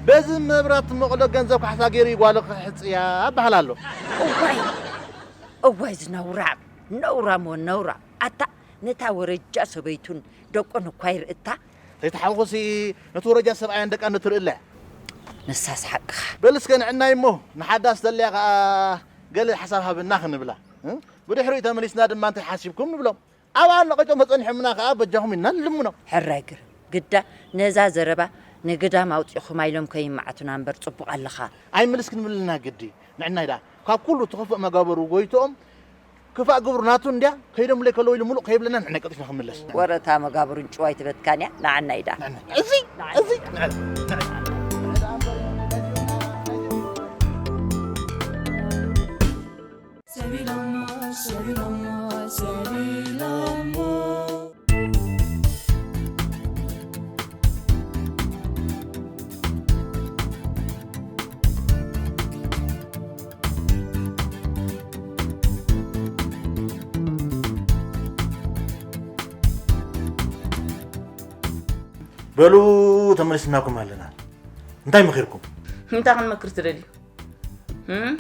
በዚ መብራት መቕሎ ገንዘብ ካሕሳ ገይሩ እዩ ጓሉ ክሕጽያ እበሃል ኣሎ። እዋይ፣ እዋይ ዝነውራም፣ ነውራም ወነውራም። ኣታ ነታ ወረጃ ሰበይቱን ደቁን እኳ ይርእታ። ተይተሓውኹሲ ነቲ ወረጃ ሰብኣያን ደቃን ትርእለ። ንሳስ ሓቅኻ። በል እስከ ንዕናይ እሞ ንሓዳስ ተልያ ከኣ ገለ ሓሳብ ሃብና ክንብላ። እ? ብድሕሪኡ ተመሊስና ድማ እንታይ ሓሲብኩም ንብሎም። ኣብኣ ነቒጦም ተጸኒሖምና ከኣ በጃኹም ኢልና ንልምኖም። ሕራይ ግርም። ግዳ ነዛ ዘረባ ንግዳም ኣውጺኹማ ኢሎም ከይመዓቱና እምበር ጽቡቕ ኣለኻ። ኣይምልስ ክንብልና ግዲ። ንዕናይ ደኣ ካብ ኩሉ እቲ ክፉእ መጋበሩ ጎይትኦም ክፋእ ግብሩ ናቱ እንድያ፣ ከይዶምለይ ከለዉ ኢሉ ምሉእ ከይብለና ንዕናይ ቀልጢፍና ክንምለስ። ወረታ መጋብሩን ጭዋይ ትበትካን እያ፣ ንዓናይ ደኣ። ንዕናይ። እዚ፣ እዚ፣ ንዕናይ፣ ንዕናይ። ሰቢሎሞ፣ ሰቢሎሞ፣ ሰቢሎሞ። በሉ ተመሊስናኩም ኣለና። እንታይ መኺርኩም? እንታይ ክንመክር ትደልዩ? እም፣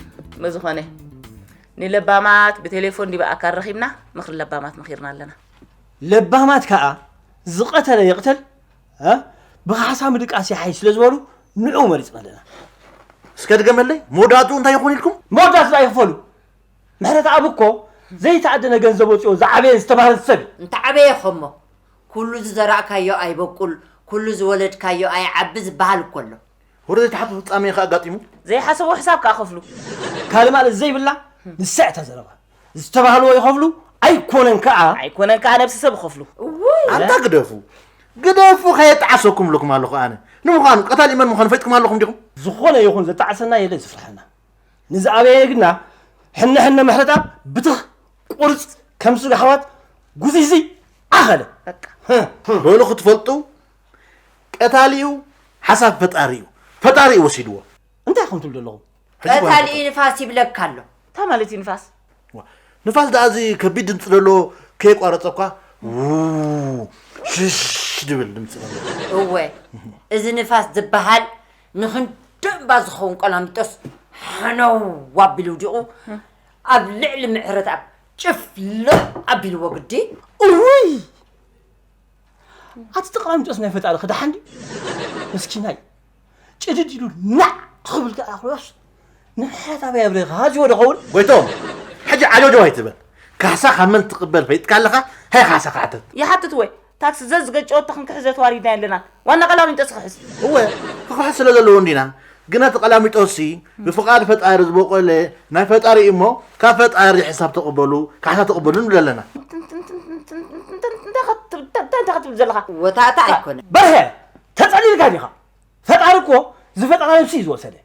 ብዝኾነ ንለባማት ብቴሌፎን ዲበ ኣካል ረኺብና ምኽሪ ለባማት መኺርና ኣለና። ለባማት ከኣ ዝቐተለ ይቕተል፣ እ? ብኻሕሳ ምድቃስ ይሓይሽ ስለ ዝበሉ ንዕኡ መሪጽና ኣለና። እስከ ድገመለይ፣ መወዳእትኡ እንታይ ይኾን ኢልኩም? መወዳእትኡ ኣይክፈሉ። ምሕረተኣብ እኮ ዘይተኣደነ ገንዘብ ወጺኦ ዝዓበየ ዝተባህለ ሰብ እዩ። እንተዓበየ ኸሞ፣ ኩሉ ዝዘራእካዮ ኣይበቁል፣ ኩሉ ዝወለድካዮ ኣይዓቢ ዝበሃል እኮ ኣሎ። ወረ ዘይተሓቶ ፍጻሜ ኸኣ ኣጋጢሙ። ዘይሓሰቦ ሕሳብ ከኣ ከፍሉ። ካልእ ማለት ዘይብላ ንሳ እያ እታ ዘረባ። ዝተባህልዎ ይኸፍሉ፣ ኣይኮነን ከኣ። ኣይኮነን ከኣ ነብሲ ሰብ ይኸፍሉ። እውይ! ኣንታ ግደፉ። ግደፉ ከየጣዕሰኩም እብለኩም ኣለኹ ኣነ። ንምዃኑ ቀታሊ መን ምዃኑ ፈሊጥኩም ኣለኹም ዲኹም? ዝኾነ ይኹን ዘጣዕሰና የለን ዝፍርሓና። ንዝኣበየ ግና ሕነ ሕነ ምሕረታ ብትኽ ቁርጽ ከም ስጋ ኣሕዋት ጉዚዚ ኣኸለ። በቃ። በሉ ክትፈልጡ ቀታሊኡ ሓሳብ ፈጣሪ እዩ። ፈጣሪ እዩ ወሲድዎ። እንታይ ኢኹም ትብሉ ዘለኹም? ሕጂ እኮ ቀታሊ ንፋስ ይብለካ ኣሎ። እንታይ ማለት እዩ ንፋስ? ዋ፣ ንፋስ ደኣ እዚ ከቢድ ድምፂ ዘለዎ ከየቋረፀ እኳ ው ሽሽ ድብል ድምፂ ዘለዎ። እወ፣ እዚ ንፋስ ዝበሃል ንኽንደንባ ዝኸውን ቀላሚጦስ ሕነው ኣቢሉ ውዲቑ ኣብ ልዕሊ ምሕረተኣብ ጭፍልቕ ኣቢልዎ ግዲ። እውይ! ኣቲ ተቐላሚጦስ ናይ ፈጣሪ ክደሓን ድዩ? ምስኪናይ። ጭድድ ኢሉ ናዕ ክብል ከኣ ክሪኦስ ንሕሕት ኣበይ ኣብሪኻ ዝወደ ኸውን? ጎይቶም፣ ሕጂ ዓጆጆ ኣይትበል። ካሕሳ ካብ መን ትቕበል ፈሊጥካ ኣለኻ? ሃይ ካሕሳ ክሓተት። ይሓትት ወይ? ታክሲ ዘዝገጨወቶ ክንክሕዘ ተዋሪድና የለናን። ዋና ቀላሚጦስ ክሕስ። እወ፣ ክኽሕስ ስለ ዘለዎ እንዲና። ግና ተቐላሚጦሲ ብፍቓድ ፈጣሪ ዝበቆለ ናይ ፈጣሪ እዩ እሞ፣ ካብ ፈጣሪ ሕሳብ ተቐበሉ፣ ካሕሳ ተቐበሉ ንብል ኣለና። እንታይ ከትብል ዘለኻ? ወታእታ ኣይኮነ። በርሀ፣ ተጸሊልካ ዲኻ? ፈጣሪ እኮ ዝፈጠራ ነብሲ እዩ ዝወሰደ።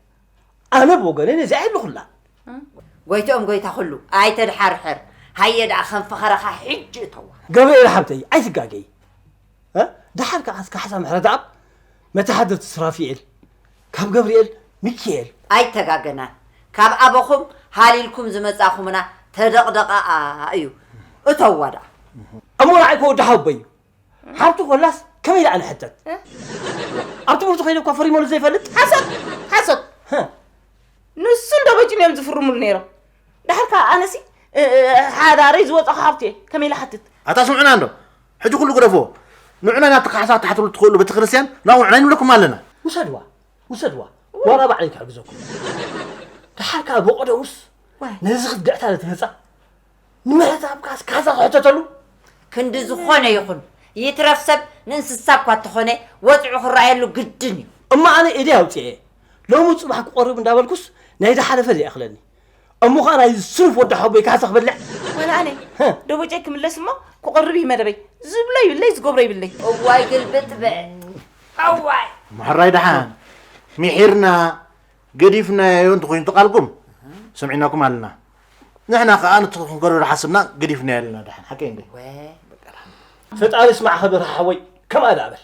ኣነ ብወገነይ ነዚኣ የብልኹላ። ጎይትኦም ጎይታ ኩሉ፣ ኣይተድሓርሕር። ሃየ ደኣ ከም ፈኸረኻ ሕጂ እተዋ። ገብርኤል ሓብተይ፣ ኣይትጋገይ። እ? ደሓር ከኣ እስከ ሓሳ ምሕረተኣብ፣ መተሓደርቲ ስራፊኤል፣ ካብ ገብርኤል ሚኪኤል። ኣይተጋገናን። ካብ ኣበኹም ሃሊልኩም ዝመጻኹምና ተደቕደቓ እዩ። እተዋ ደኣ። እሞ ንዓይ ከወዲ ሓወቦይ እዩ። ሓብቱ ኮላስ ከመይ ደኣ ንሕተት? እ? ኣብ ትምህርቱ ከይደ እኳ ፈሪመሉ ዘይፈልጥ? ሓሶት! ሓሶት! ህ። ንሱ እንዶ በይኑ እዮም ዝፍርሙሉ ነይሮም። ደሓር ከኣ ኣነሲ፣ እ፣ እ፣ ሓዳረይ ዝወጻኹ ሃብቲ እየ። ከመይ ኢለ ሓትት? ኣታ ስምዑና እንዶ። ሕጂ ኩሉ ግደፎ። ንዑና ናብቲ ካሕሳ ትሓትሉ ትኽእሉ ቤተክርስትያን፣ ናብኡ ንዑና ንብለኩም ኣለና። ውሰድዋ፣ ውሰድዋ። ዋላ ባዕለይ ክሕግዘኩም። ደሓር ከኣ ብቐደሙስ ዋይ። ነዚ ክትግዕታ ለትመጻ ንምሕታብካስ ካሳ ክሕተተሉ? ክንዲ ዝኾነ ይኹን ይትረፍ ሰብ ንእንስሳ እኳ እንተኾነ ወጽዑ ክረኣየሉ ግድን እዩ። እሞ ኣነ ኢደይ ኣውጺኤ ሎሚ ጽባሕ ክቆርብ እንዳበልኩስ ናይ ዝሓለፈ ዘይኣኽለኒ። እሞ ኸኣ ናይ ስኑፍ ወዲ ሓቦይ ካሳ ክበልዕ? ወላ ኣነ ዶቦጨይ ክምለስ እሞ ክቆርብ እዩ መደበይ። ዝብሎ ይብለይ ዝገብሮ ይብለይ። እዋይ ግልብጥ በል። እዋይ። ምሕራይ ደሓን ሚሒርና ገዲፍናዮ እንተኾይኑ እቲ ቃልኩም ሰሚዕናኩም ኣለና። ንሕና ከኣ ነቲ ክንገብሮ ዝሓሰብና ገዲፍናዮ ኣለና። ደሓን ሓቀይ እንደ ወ- ፈጣሪ ስማዕ ኸብር ሓወይ ከምኣ ደኣ በል።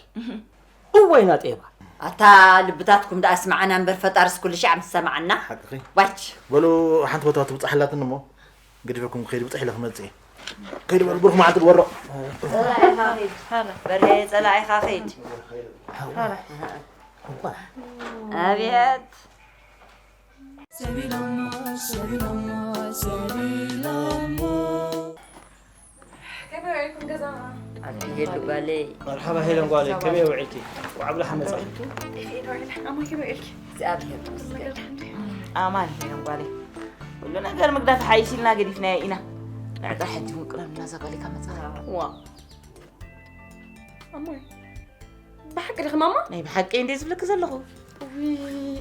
እዋይ ናጤባ። ኣታ ልብታትኩም ደኣ ስማዕና እምበር ፈጣርስ ኩሉ ሻዕ ምስ ሰማዓና። ሓቅኺ። ባች። በሉ ሓንቲ ቦታ ትብጻሕ ኣላትኒ እሞ ገዲፈኩም ክኸይድ ብጽሕ ኢለ ክመጽእ እየ። ከይዱ በሉ ብሩኽ መዓልቲ ዝወርቕ። ጸላኢኻ ኺድ። በርሄ ጸላኢኻ ኺድ። ኣብየት። ከመይ ውዒልኩም ገዛ? ኣትየሉ ጓለይ። መርሓባ ሄለን ጓለይ፣ ከመይ ውዒልኪ? ወዓብላ ሓመጻ። ጤፍ ኢድ ውዒለ። ኣሞይ ከመይ ውዒልኪ? እግዚኣብሔር ይመስገን። ኣማን ሄለን ጓለይ። ኩሉ ነገር ምግዳፍ ሓይሽ ኢልና ገዲፍናዮ ኢና። ንዕጣ ሕጂ እውን ቅረብ እናዛ ጓለይ ካብ መጻ። ዋ። ኣሞይ። ብሓቂ ዲኺ ማማ? ናይ ብሓቂ እንዴ ዝብለኪ ዘለኹ። ውይ፣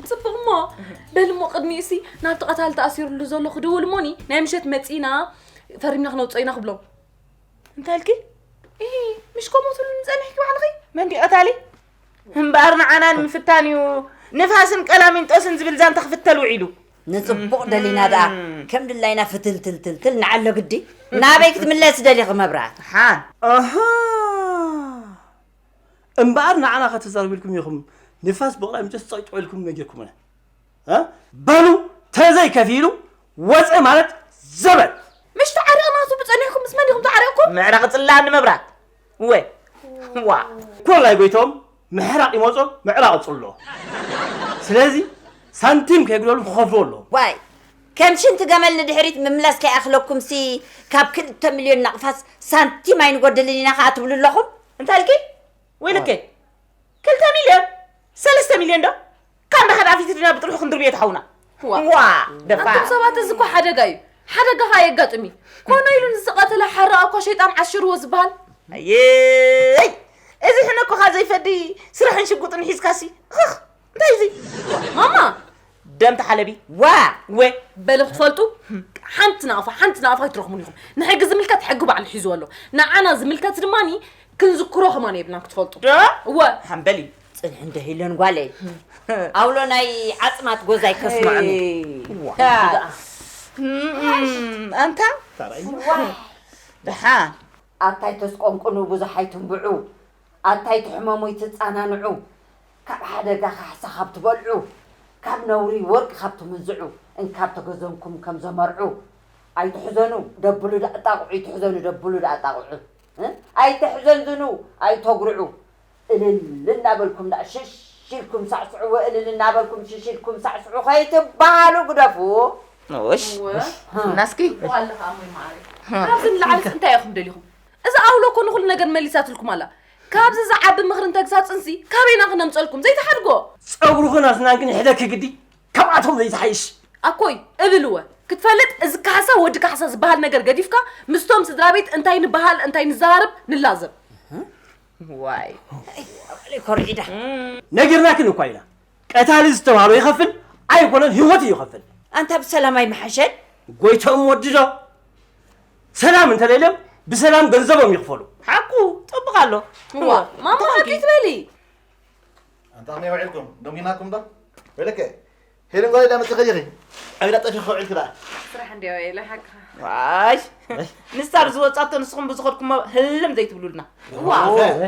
ጽቡቕ እሞ። በል እሞ ቅድሚኡ ሲ ናብቲ ቀታሊ ተኣሲሩሉ ዘሎ ክድውል እሞኒ ናይ ምሸት መጺና ፈሪምና ክነውጽኦ ኢና ክብሎም። እንታይ ኢልኪ? እሂ፣ ምሽ ከምኡ ትብልኒ ጸኒሕኪ ባዕልኺ? መን ድዩ ቀታሊ? እምበኣር ንዓና ንምፍታን እዩ ንፋስን ቀላሚንጦስን ዝብል ዛንታ ክፍተል ውዒሉ። ንጽቡቕ ደሊና ደኣ እም። ከም ድላይና ፍትልትልትልትል ንዓሎ ግዲ። ናበይ ክትምለስ ደሊኺ መብራት? ሓን። ኣሃ። እምበኣር ንዓና ከተዛርቡ ኢልኩም ኢኹም ንፋስ ብቕላይ ምንጨስ ጸቕጭቑ ኢልኩም ነጊርኩምና። እ? በሉ ተዘይ ከፊሉ ወፀ ማለት ዘበት። ምሽ ተዓሪቕና ቱ ብጸኒሕኩም ምስ መን ኢኹም ተዓሪቕኩም? ምዕራቕ ጽላኒ መብራት። ወ። ዋ። ኮላይ ጎይቶም ምሕራቕ ይመጾ ምዕራቕ ጽሎ። ስለዚ ሳንቲም ከይግደሉ ክኸፍሉ ኣለዎም። ዋይ ከም ሽንቲ ገመል ንድሕሪት ምምላስ ከይኣኽለኩም ሲ ካብ ክልተ ሚልዮን ናቕፋስ ሳንቲም ኣይንጎድልን ኢና ኸኣ ትብሉ ኣለኹም? እንታይ ኢልኪ? ወይለከ ክልተ ሚልዮን ሰለስተ ሚልዮን ዶ ካብ እንዳኸዳ ፊት ድና ብጥርሑ ክንድርብዮ ተሓውና። ዋ። ዋ ደፋ ኣንቱም ሰባት እዚ እኮ ሓደጋ እዩ። ሓደጋ ኸኣ የጋጥም እዩ። ኮነ ኢሉ ንዝቐተለ ሓራቕ እኳ ሸይጣን ዓሽርዎ ዝበሃል። ኣየይ እዚ ሕነ እኮ ኻብ ዘይፈዲ ስራሕን ሽጉጥን ሒዝካሲ እኽኽ እንታይ እዚ ማማ ደም ተሓለቢ ዋ ወ በሊ ክትፈልጡ ሓንቲ ናቕፋ ሓንቲ ናቕፋ ኣይትረኽሙን ኢኹም። ንሕጊ ዝምልከት ሕጊ ባዕሉ ሒዝዎ ኣሎ። ንዓና ዝምልከት ድማኒ ክንዝክሮ ከማን የብልናን ክትፈልጡ። ዶ እወ ሓምበሊ ጽንሒ እንደ ሂለን ጓለይ ኣውሎ ናይ ዓጽማት ጎዛይ ከስምዖም እዩ። ሄይ። እንታይ ኣንታ ደሓን ኣታይ ተስቆንቁኑ ብዙሕ ኣይትንብዑ ኣታይ ትሕመሙ ኣይትጻናንዑ ካብ ሓደጋ ካሕሳ ካብ ትበልዑ ካብ ነውሪ ወርቂ ካብ ትምንዝዑ እንካብ ተገዘምኩም ከም ዘመርዑ ኣይትሕዘኑ ደብሉ ደኣ ጣቕዑ ኣይትሕዘኑ ደብሉ ደኣ ጣቕዑ እ? ኣይተሕዘንዝኑ ኣይተጉርዑ እልል እናበልኩም ደኣ ሽሽ ኢልኩም ሳዕስዕዎ እልል እናበልኩም ሽሽ ኢልኩም ሳዕስዑ ከይትበሃሉ ግደፉ። እሽ እወ። ናስኪ እኮ ኣለኻ ኣሞይ መዓረይ። ሀ። ካብዚ ንላዕሊ እንታይ ኢኹም ደሊኹም? እዛ ኣውሎ እኮ ንኹሉ ነገር መሊሳትልኩም ኣላ። ካብዚ ዝዓቢ ምኽርን ተግሳጽንሲ ካበይና ክነምጸልኩም ዘይትሓድጎ? ጸጉርኽን ኣስናንክን ይሕደኪ ግዲ ካብኣቶም ዘይትሓይሽ። ኣኮይ እብል እወ ክትፈልጥ እዚ ካሕሳ ወዲ ካሕሳ ዝበሃል ነገር ገዲፍካ ምስቶም ስድራ ቤት እንታይ ንበሃል እንታይ ንዘራረብ ንላዘብ። ዋይ ኮርዒዳ ነጊርናክን እኳ ኢና ቀታሊ ዝተባህሎ ይኸፍል ኣይኮነን ህይወት እዩ ይኸፍል። ኣንታ ብሰላም ኣይምሓሸን? ጎይቶም ወዲ ዶ ሰላም እንተለይሎም ብሰላም ገንዘቦም ይኽፈሉ። ሓቁ ጽቡቕ ኣሎ። እዋ፣ ማማ ሓቂ ትበሊ። ኣንታ ከመይ ውዒልኩም? ደንጒናኩም ዶ? ወይለከ ሄለን ጓል ኢላ መጽኺ ዲኺ? ኣብ ኢላ ጠፊኺ ውዒልኪ ደኣ? ስራሕ እንድያ ኢለ ሓቅኻ። ዋይ ንሳ ብዝወጻቶ ንስኹም ብዝኸድኩሞ ህልም ዘይትብሉልና። እዋ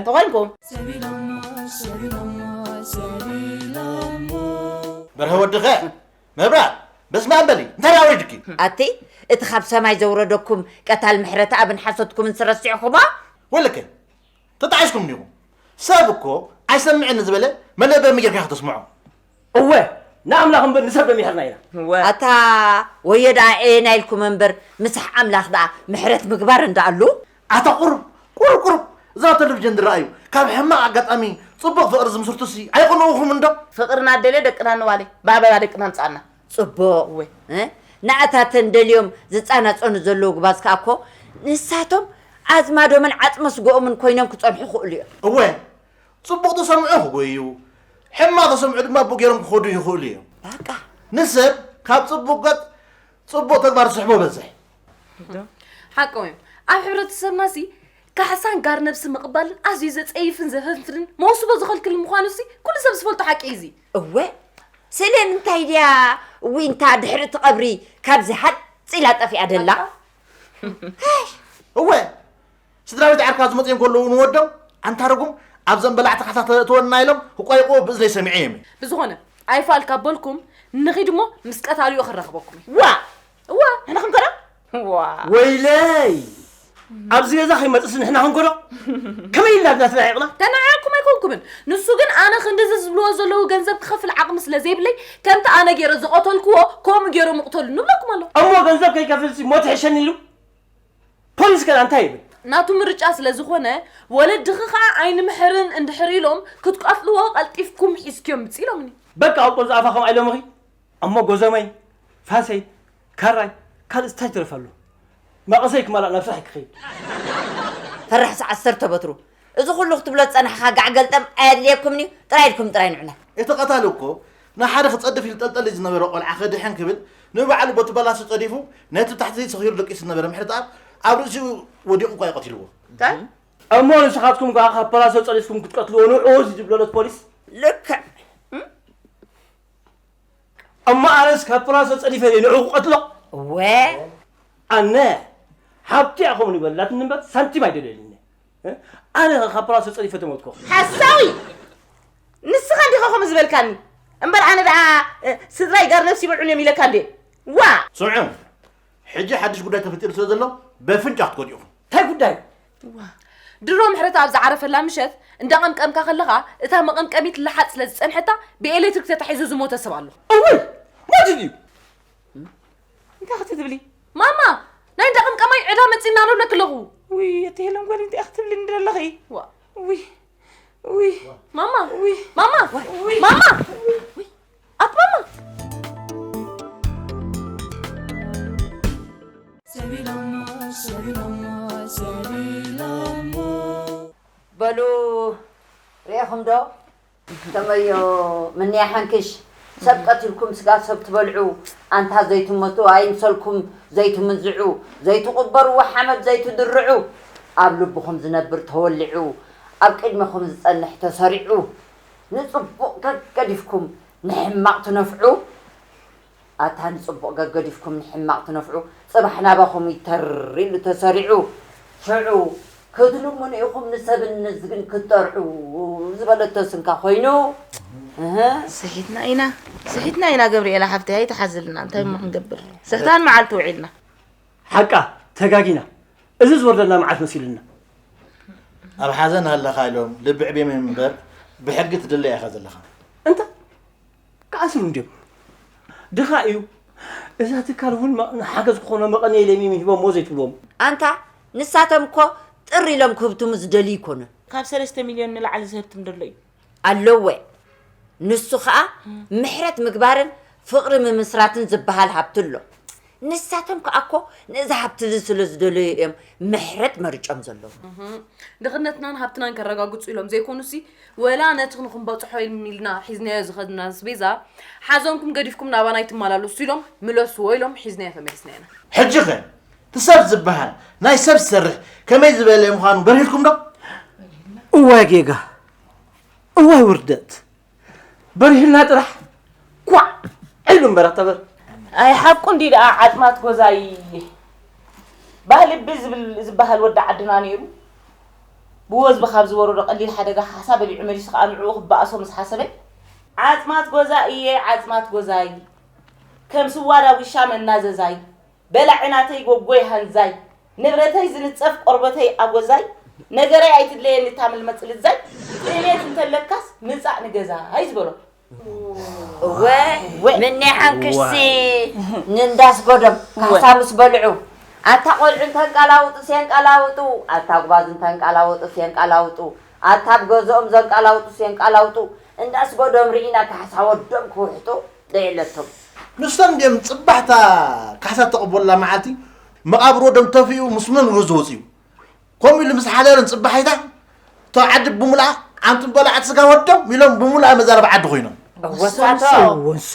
ተኾይንኩም። በርሀ ወድኸ መብራት በስመ ኣብ በሊ እንታይ ኣውሪድኪ? ኣቲ እቲ ካብ ሰማይ ዘውረደኩም ቀታል ምሕረተኣብን ሓሶትኩምን ስረሲዕኹሞ? ወለከ ተጣዒስኩም ዲኹም? ሰብ እኮ ኣይሰምዕን ዝበለ መለበሚ ጌርካ ኢኻ ተስምዖ። እወ ንኣምላኽ እምበር ንሰብ ዶ ሚሕርና ኢና። ኣታ ወዮ ደኣ እየና ኢልኩም እምበር ምሳሕ ኣምላኽ ደኣ ምሕረት ምግባር እንዳኣሉ። ኣታ ቁሩብ ቁሩብ ቁሩብ እዛ ቴሌቪዥን ዝረኣዩ ካብ ሕማቕ ኣጋጣሚ ጽቡቕ ፍቕሪ ዝምስርቱሲ ኣይቕንኡኹም እንዶ? ፍቕርና ኣደልዮ ደቅና ንዋሌ ብኣበባ ደቅና ኣምጻኣና። ጽቡቕ እወ። እ? ንኣታተን ደልዮም ዝጻናጸኑ ዘለዉ ጉባዝ ከኣ እኮ ንሳቶም ኣዝማዶምን ዓጽመ ስግኦምን ኮይኖም ክጸንሑ ይኽእሉ እዮም። እወ፣ ጽቡቕ ተሰምዑ ክጎዩ፣ ሕማቕ ተሰምዑ ድማ ብኡ ገይሮም ክኸዱ ይኽእሉ እዮም። በቃ። ንሰብ ካብ ጽቡቕ ገጽ ጽቡቕ ተግባር ዝስሕቦ በዝሕ። ሓቆም እዮም። ኣብ ሕብረተሰብናሲ ካሕሳን ጋር ነብሲ ምቕባልን ኣዝዩ ዘጸይፍን ዘፈንፍንን መውስቦ ዝኸልክልን ምዃኑሲ ኩሉ ሰብ ዝፈልጦ ሓቂ እዩ እዚ። እወ፣ ስለ ምንታይ ድያ ዊንታ ድሕሪ እቲ ቀብሪ ካብዚ ሃጽ ኢላ ጠፊኣ ደላ? እወ፣ ስድራ ቤት ዓርካ ዝመጽኦም ከለዉ ንወዶም፣ ኣንታ ርጉም፣ ኣብዘን በላዕቲ ካሕሳ ተእትወና ኢሎም ክቋይቑዎ ብእዝነይ ሰሚዐ እየ። ብዝኾነ፣ ኣይፋል ካብ በልኩም፣ ንኺድ እሞ ምስ ቀታሊኡ ክራኽበኩም እየ። ዋ! እወ። ንሕና ክንከዶ? ዋ! ወይለይ! ኣብዚ ገዛ ከይመጽእስ ንሕና ክንከዶ? ከመይ ኢልና ናትና ዒቕና? ተናዒቕኩም ኣይኮንኩምን። ንሱ ግን ኣነ ክንድዚ ዝብልዎ ዘለዉ ገንዘብ ክኸፍል ዓቕሚ ስለ ዘይብለይ፣ ከምቲ ኣነ ገይረ ዝቐተልክዎ፣ ከምኡ ገይሮም ይቕተሉ ንብለኩም ኣሎ። እሞ ገንዘብ ከይከፍልሲ ሞት ይሕሸኒ ኢሉ? ፖሊስ ከ እንታይ ይብል? ናቱ ምርጫ ስለ ዝኾነ፣ ወለድኺ ኸኣ ኣይንምሕርን እንድሕር ኢሎም ክትቀትልዎ ቀልጢፍኩም ሒዝክዮም ምጽእ ኢሎምኒ። በቃ ኣብቆም ዝኣፋ ከምኣ ኢሎምኺ? እሞ ጎዘመይ፣ ፋሰይ፣ ካራይ፣ ካልእ ስታይ ትረፍ ኣሎ? መቐሰይ ክመላእ ናብ ስራሕ ክኸይድ። ፈራሕሲ ዓሰርተ በትሩ። እዚ ኩሉ ክትብሎ ዝጸናሕኻ ጋዕ ገልጠም ኣየድልየኩምን እዩ። ጥራይ ኢልኩም ጥራይ ንዑና። እቲ ቀታሊ እኮ ንሓደ ክጸድፍ ኢሉ ጠልጠል ዝነበረ ቆልዓ ከድሕን ክብል ንባዕሉ በቲ በላሶ ጸዲፉ ነቲ ታሕቲ ሰኺሩ ደቂሱ ዝነበረ ምሕረተኣብ ኣብ ርእሲኡ ወዲቑ እኳ እዩ ቀቲልዎ። እንታይ? እሞ ንስኻትኩም ከኣ ካብ ፓላሶ ጸዲፍኩም ክትቀትልዎ ንዑ እዚ ዝብለሎት ፖሊስ? ልክዕ። እሞ ኣነስ ካብ ፓላሶ ጸዲፈ ንዑ ክቀትሎ? እወ። ኣነ ሓብቲ እያ ከምኡ ይበላትኒ እምበር ሳንቲም ኣይደልየልኒ። እ? ኣነ ካብ ፓላሶ ጸዲፈ ተሞትኮ። ሓሳዊ! ንስኻ እንዲኻ ከምኡ ዝበልካኒ። እምበር ኣነ ደኣ፣ እ፣ ስድራይ ጋር ነብሲ ይበልዑን እዮም ኢለካ እንዴ? ዋ! ስምዑ፣ ሕጂ ሓድሽ ጉዳይ ተፈጢሩ ስለ ዘሎ በፍንጫ ክትጎድኡ ኢኹም። እንታይ ጉዳይ? ዋ! ድሮ ምሕረት ኣብ ዝዓረፈላ ምሸት እንዳቐምቀምካ ከለኻ እታ መቐምቀሚት ልሓጽ ስለ ዝጸንሐታ ብኤሌክትሪክ ተታሒዙ ዝሞተ ሰብ ኣሎ። እውይ! ሞት ድዩ? እንታይ ክትትብሊ? ማማ፣ ናይ እንዳቐምቀማይ ዕዳ መጺና ኣሎ ብለኪ ኣለኹ። ውይ፣ ኣቲ ሄለን ጓል እንታይ ክትብሊ እንደለኺ? ዋ። ውይ፣ ውይ። ማማ፣ ውይ። ማማ፣ ውይ። ማማ። ውይ፣ ኣት ማማ። ሰቢሎሞ፣ ሰቢሎሞ፣ ሰቢሎሞ። በሉ፣ ርኤኹም ዶ? ተመዮ፣ ምንያ ሓንክሽ፣ ሰብ ቀቲልኩም ስጋ ሰብ ትበልዑ፣ ኣንታ ዘይትመቱ፣ ኣይምሰልኩም ዘይትምንዝዑ፣ ዘይትቕበርዎ ሓመድ ዘይትድርዑ፣ ኣብ ልብኹም ዝነብር ተወሊዑ፣ ኣብ ቅድመኹም ዝጸንሕ ተሰሪዑ፣ ንጽቡቕ ገገዲፍኩም ንሕማቕ ትነፍዑ፣ ኣታ ንጽቡቕ ገገዲፍኩም ንሕማቕ ትነፍዑ፣ ጽባሕ ናባኹም እዩ ተር ኢሉ ተሰሪዑ። ሽዑ ክትልምኑ ኢኹም ንሰብን ንዝብን ክትጠርዑ ዝበለቶ ስንካ ኮይኑ፣ እህ። ስሒትና ኢና፣ ስሒትና ኢና ገብርኤላ ሓፍተይ፣ ኣይትሓዝልና፣ እንታይ እሞ ክንገብር? ስሕታን መዓልቲ ውዒልና። ሓቃ፣ ተጋጊና። እዚ ዝወርደና መዓት መሲሉና። ኣብ ሓዘን ኣለኻ ኢሎም ልቢ ዕቤም እምበር ብሕጊ ትድለ ኢኻ ዘለኻ። እንተ ክኣስሩ እንድዮም። ድኻ እዩ። እዛ ትካል እውን መ-፣ ንሓገዝ ክኾኖ መቐነይ ኢሎም እዮም ሂቦምዎ ዘይትብልዎም። ኣንታ ንሳቶም እኮ ጥር ኢሎም ክህብትሙ ዝደልዩ ኣይኮኑን። ካብ ሰለስተ ሚልዮን ንላዕሊ ዝህብትም ደሎ እዩ። ኣለወ። ንሱ ኸኣ ምሕረት ምግባርን ፍቕሪ ምምስራትን ዝበሃል ሃብቲ ኣሎ። ንሳቶም ከኣ እኮ ነዚ ሃብቲ እዚ ስለ ዝደለዩ እዮም ምሕረት መሪጾም ዘለዉ። እህ፣ ድኽነትናን ሃብትናን ከረጋግጹ ኢሎም ዘይኮኑሲ፣ ወላ ነቲ ንኽንበጽሖ ኢልና ሒዝናዮ ዝኸድና ኣስቤዛ ሓዘንኩም ገዲፍኩም ናባና ኣይትመላለሱ ኢሎም ምለስዎ ኢሎም ሒዝናዮ ተመሊስና ኢና። ሕጂ ኸ እቲ ሰብ ዝበሃል ናይ ሰብ ዝሰርሕ ከመይ ዝበለ ምዃኑ በርሂልኩም ዶ? እዋይ ጌጋ፣ እዋይ ውርደት። በሪህልና ጥራሕ ኳዕ ኢሉ እምበር ኣታ በር። ኣይ ሓቁ እንዲ ደኣ ዓጽማት ጎዛይ። ባህሊ እቢ ዝብል ዝበሃል ወዲ ዓድና ነይሩ። ብወዝቢ ካብ ዝወረዶ ቀሊል ሓደጋ ካሕሳ በሊዑ መሊሱ ከኣ ንዕኡ ክበኣሶ ምስ ሓሰበ፣ ዓጽማት ጎዛይ እየ፣ ዓጽማት ጎዛይ። ከም ስዋ ዳጉሻ መናዘዛይ። በላዒ ናተይ ጎጎይ ሃንዛይ፣ ንብረተይ ዝንጸፍ ቆርበተይ ኣጎዛይ፣ ነገረይ ኣይትድለየኒ እታ ምልመጽ ልዛይ፣ ጥሜት እንተለካስ ምጻእ ንገዛይ ዝበሎ። እወ፣ እወ። ምኔ ሓንክሽሲ ንእንዳስጎዶም እወ። ካሕሳ ምስ በልዑ፣ ኣታ ቆልዑ እንተንቀላውጡ ሴንቀላውጡ፣ ኣታ ጉባዝ እንተንቀላውጡ ሴንቀላውጡ፣ ኣታ ኣብ ገዝኦም ዘንቀላውጡ ሴንቀላውጡ፣ እንዳስጎዶም ርኢና ካሕሳ ወዶም ክውሕጡ ደየለቶም። ምስቶም ድም ጽባሕታ ካሕሳ ተቐበሉላ መዓልቲ መቓብር ወዶም ተፊኡ ምስ መንጎ ዝወጽኡ። ከምኡ ኢሉ ምስ ሓደርን ጽባሒታ እቶ ዓዲ ብሙሉኣ ኣንቱም በላዕቲ ስጋ ወዶም ኢሎም ብሙሉኣ መዛረቢ ዓዲ ኮይኖም። ወሳቶ። ወንሶ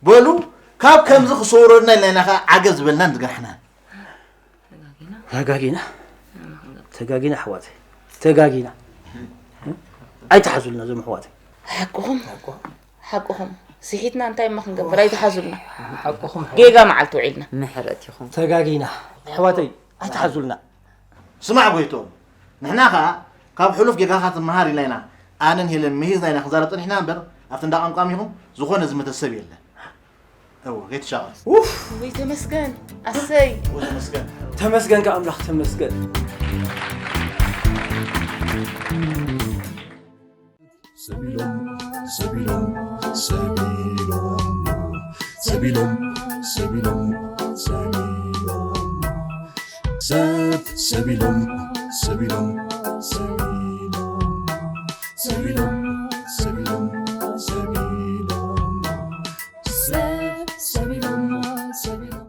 በሉ ካብ ከምዚ ክሰውረና ኢልና ኢና ኸዓ ዓገብ ዝበልናን ዝገርሕናን። ተጋጊና ተጋጊና ኣሕዋተይ ተጋጊና ኣይትሓዙልና እዞም ኣሕዋተይ። ሓቅኹም ሓቅኹም። ስሒትና እንታይ እሞ ክንገብር፣ ኣይትሓዙልና። ሓቅኹም ጌጋ መዓልቲ ውዒልና። ምሕረት ይኹን። ተጋጊና ኣሕዋተይ ኣይትሓዙልና። ስማዕ ጎይትኦም፣ ንሕና ኸዓ ካብ ሕሉፍ ጌጋኻ ትመሃር ኢልና ኢና ኣነን ሄለን ምሂዝና ኢና ክንዛረብ ጸኒሕና እምበር ኣብቲ እንዳ ቋንቋ ሚኹም ዝኾነ ዝመተ ሰብ የለን። እወ ከይትሻቐል። ወይ ተመስገን ኣሰይ። እወ ተመስገን። ተመስገን ከኣምላኽ ተመስገን። ሰቢሎም ሰቢሎም ሰቢሎም ሰቢሎም ሰቢሎም ሰቢሎም ሰብ ሰቢሎም ሰቢሎም ሰቢሎም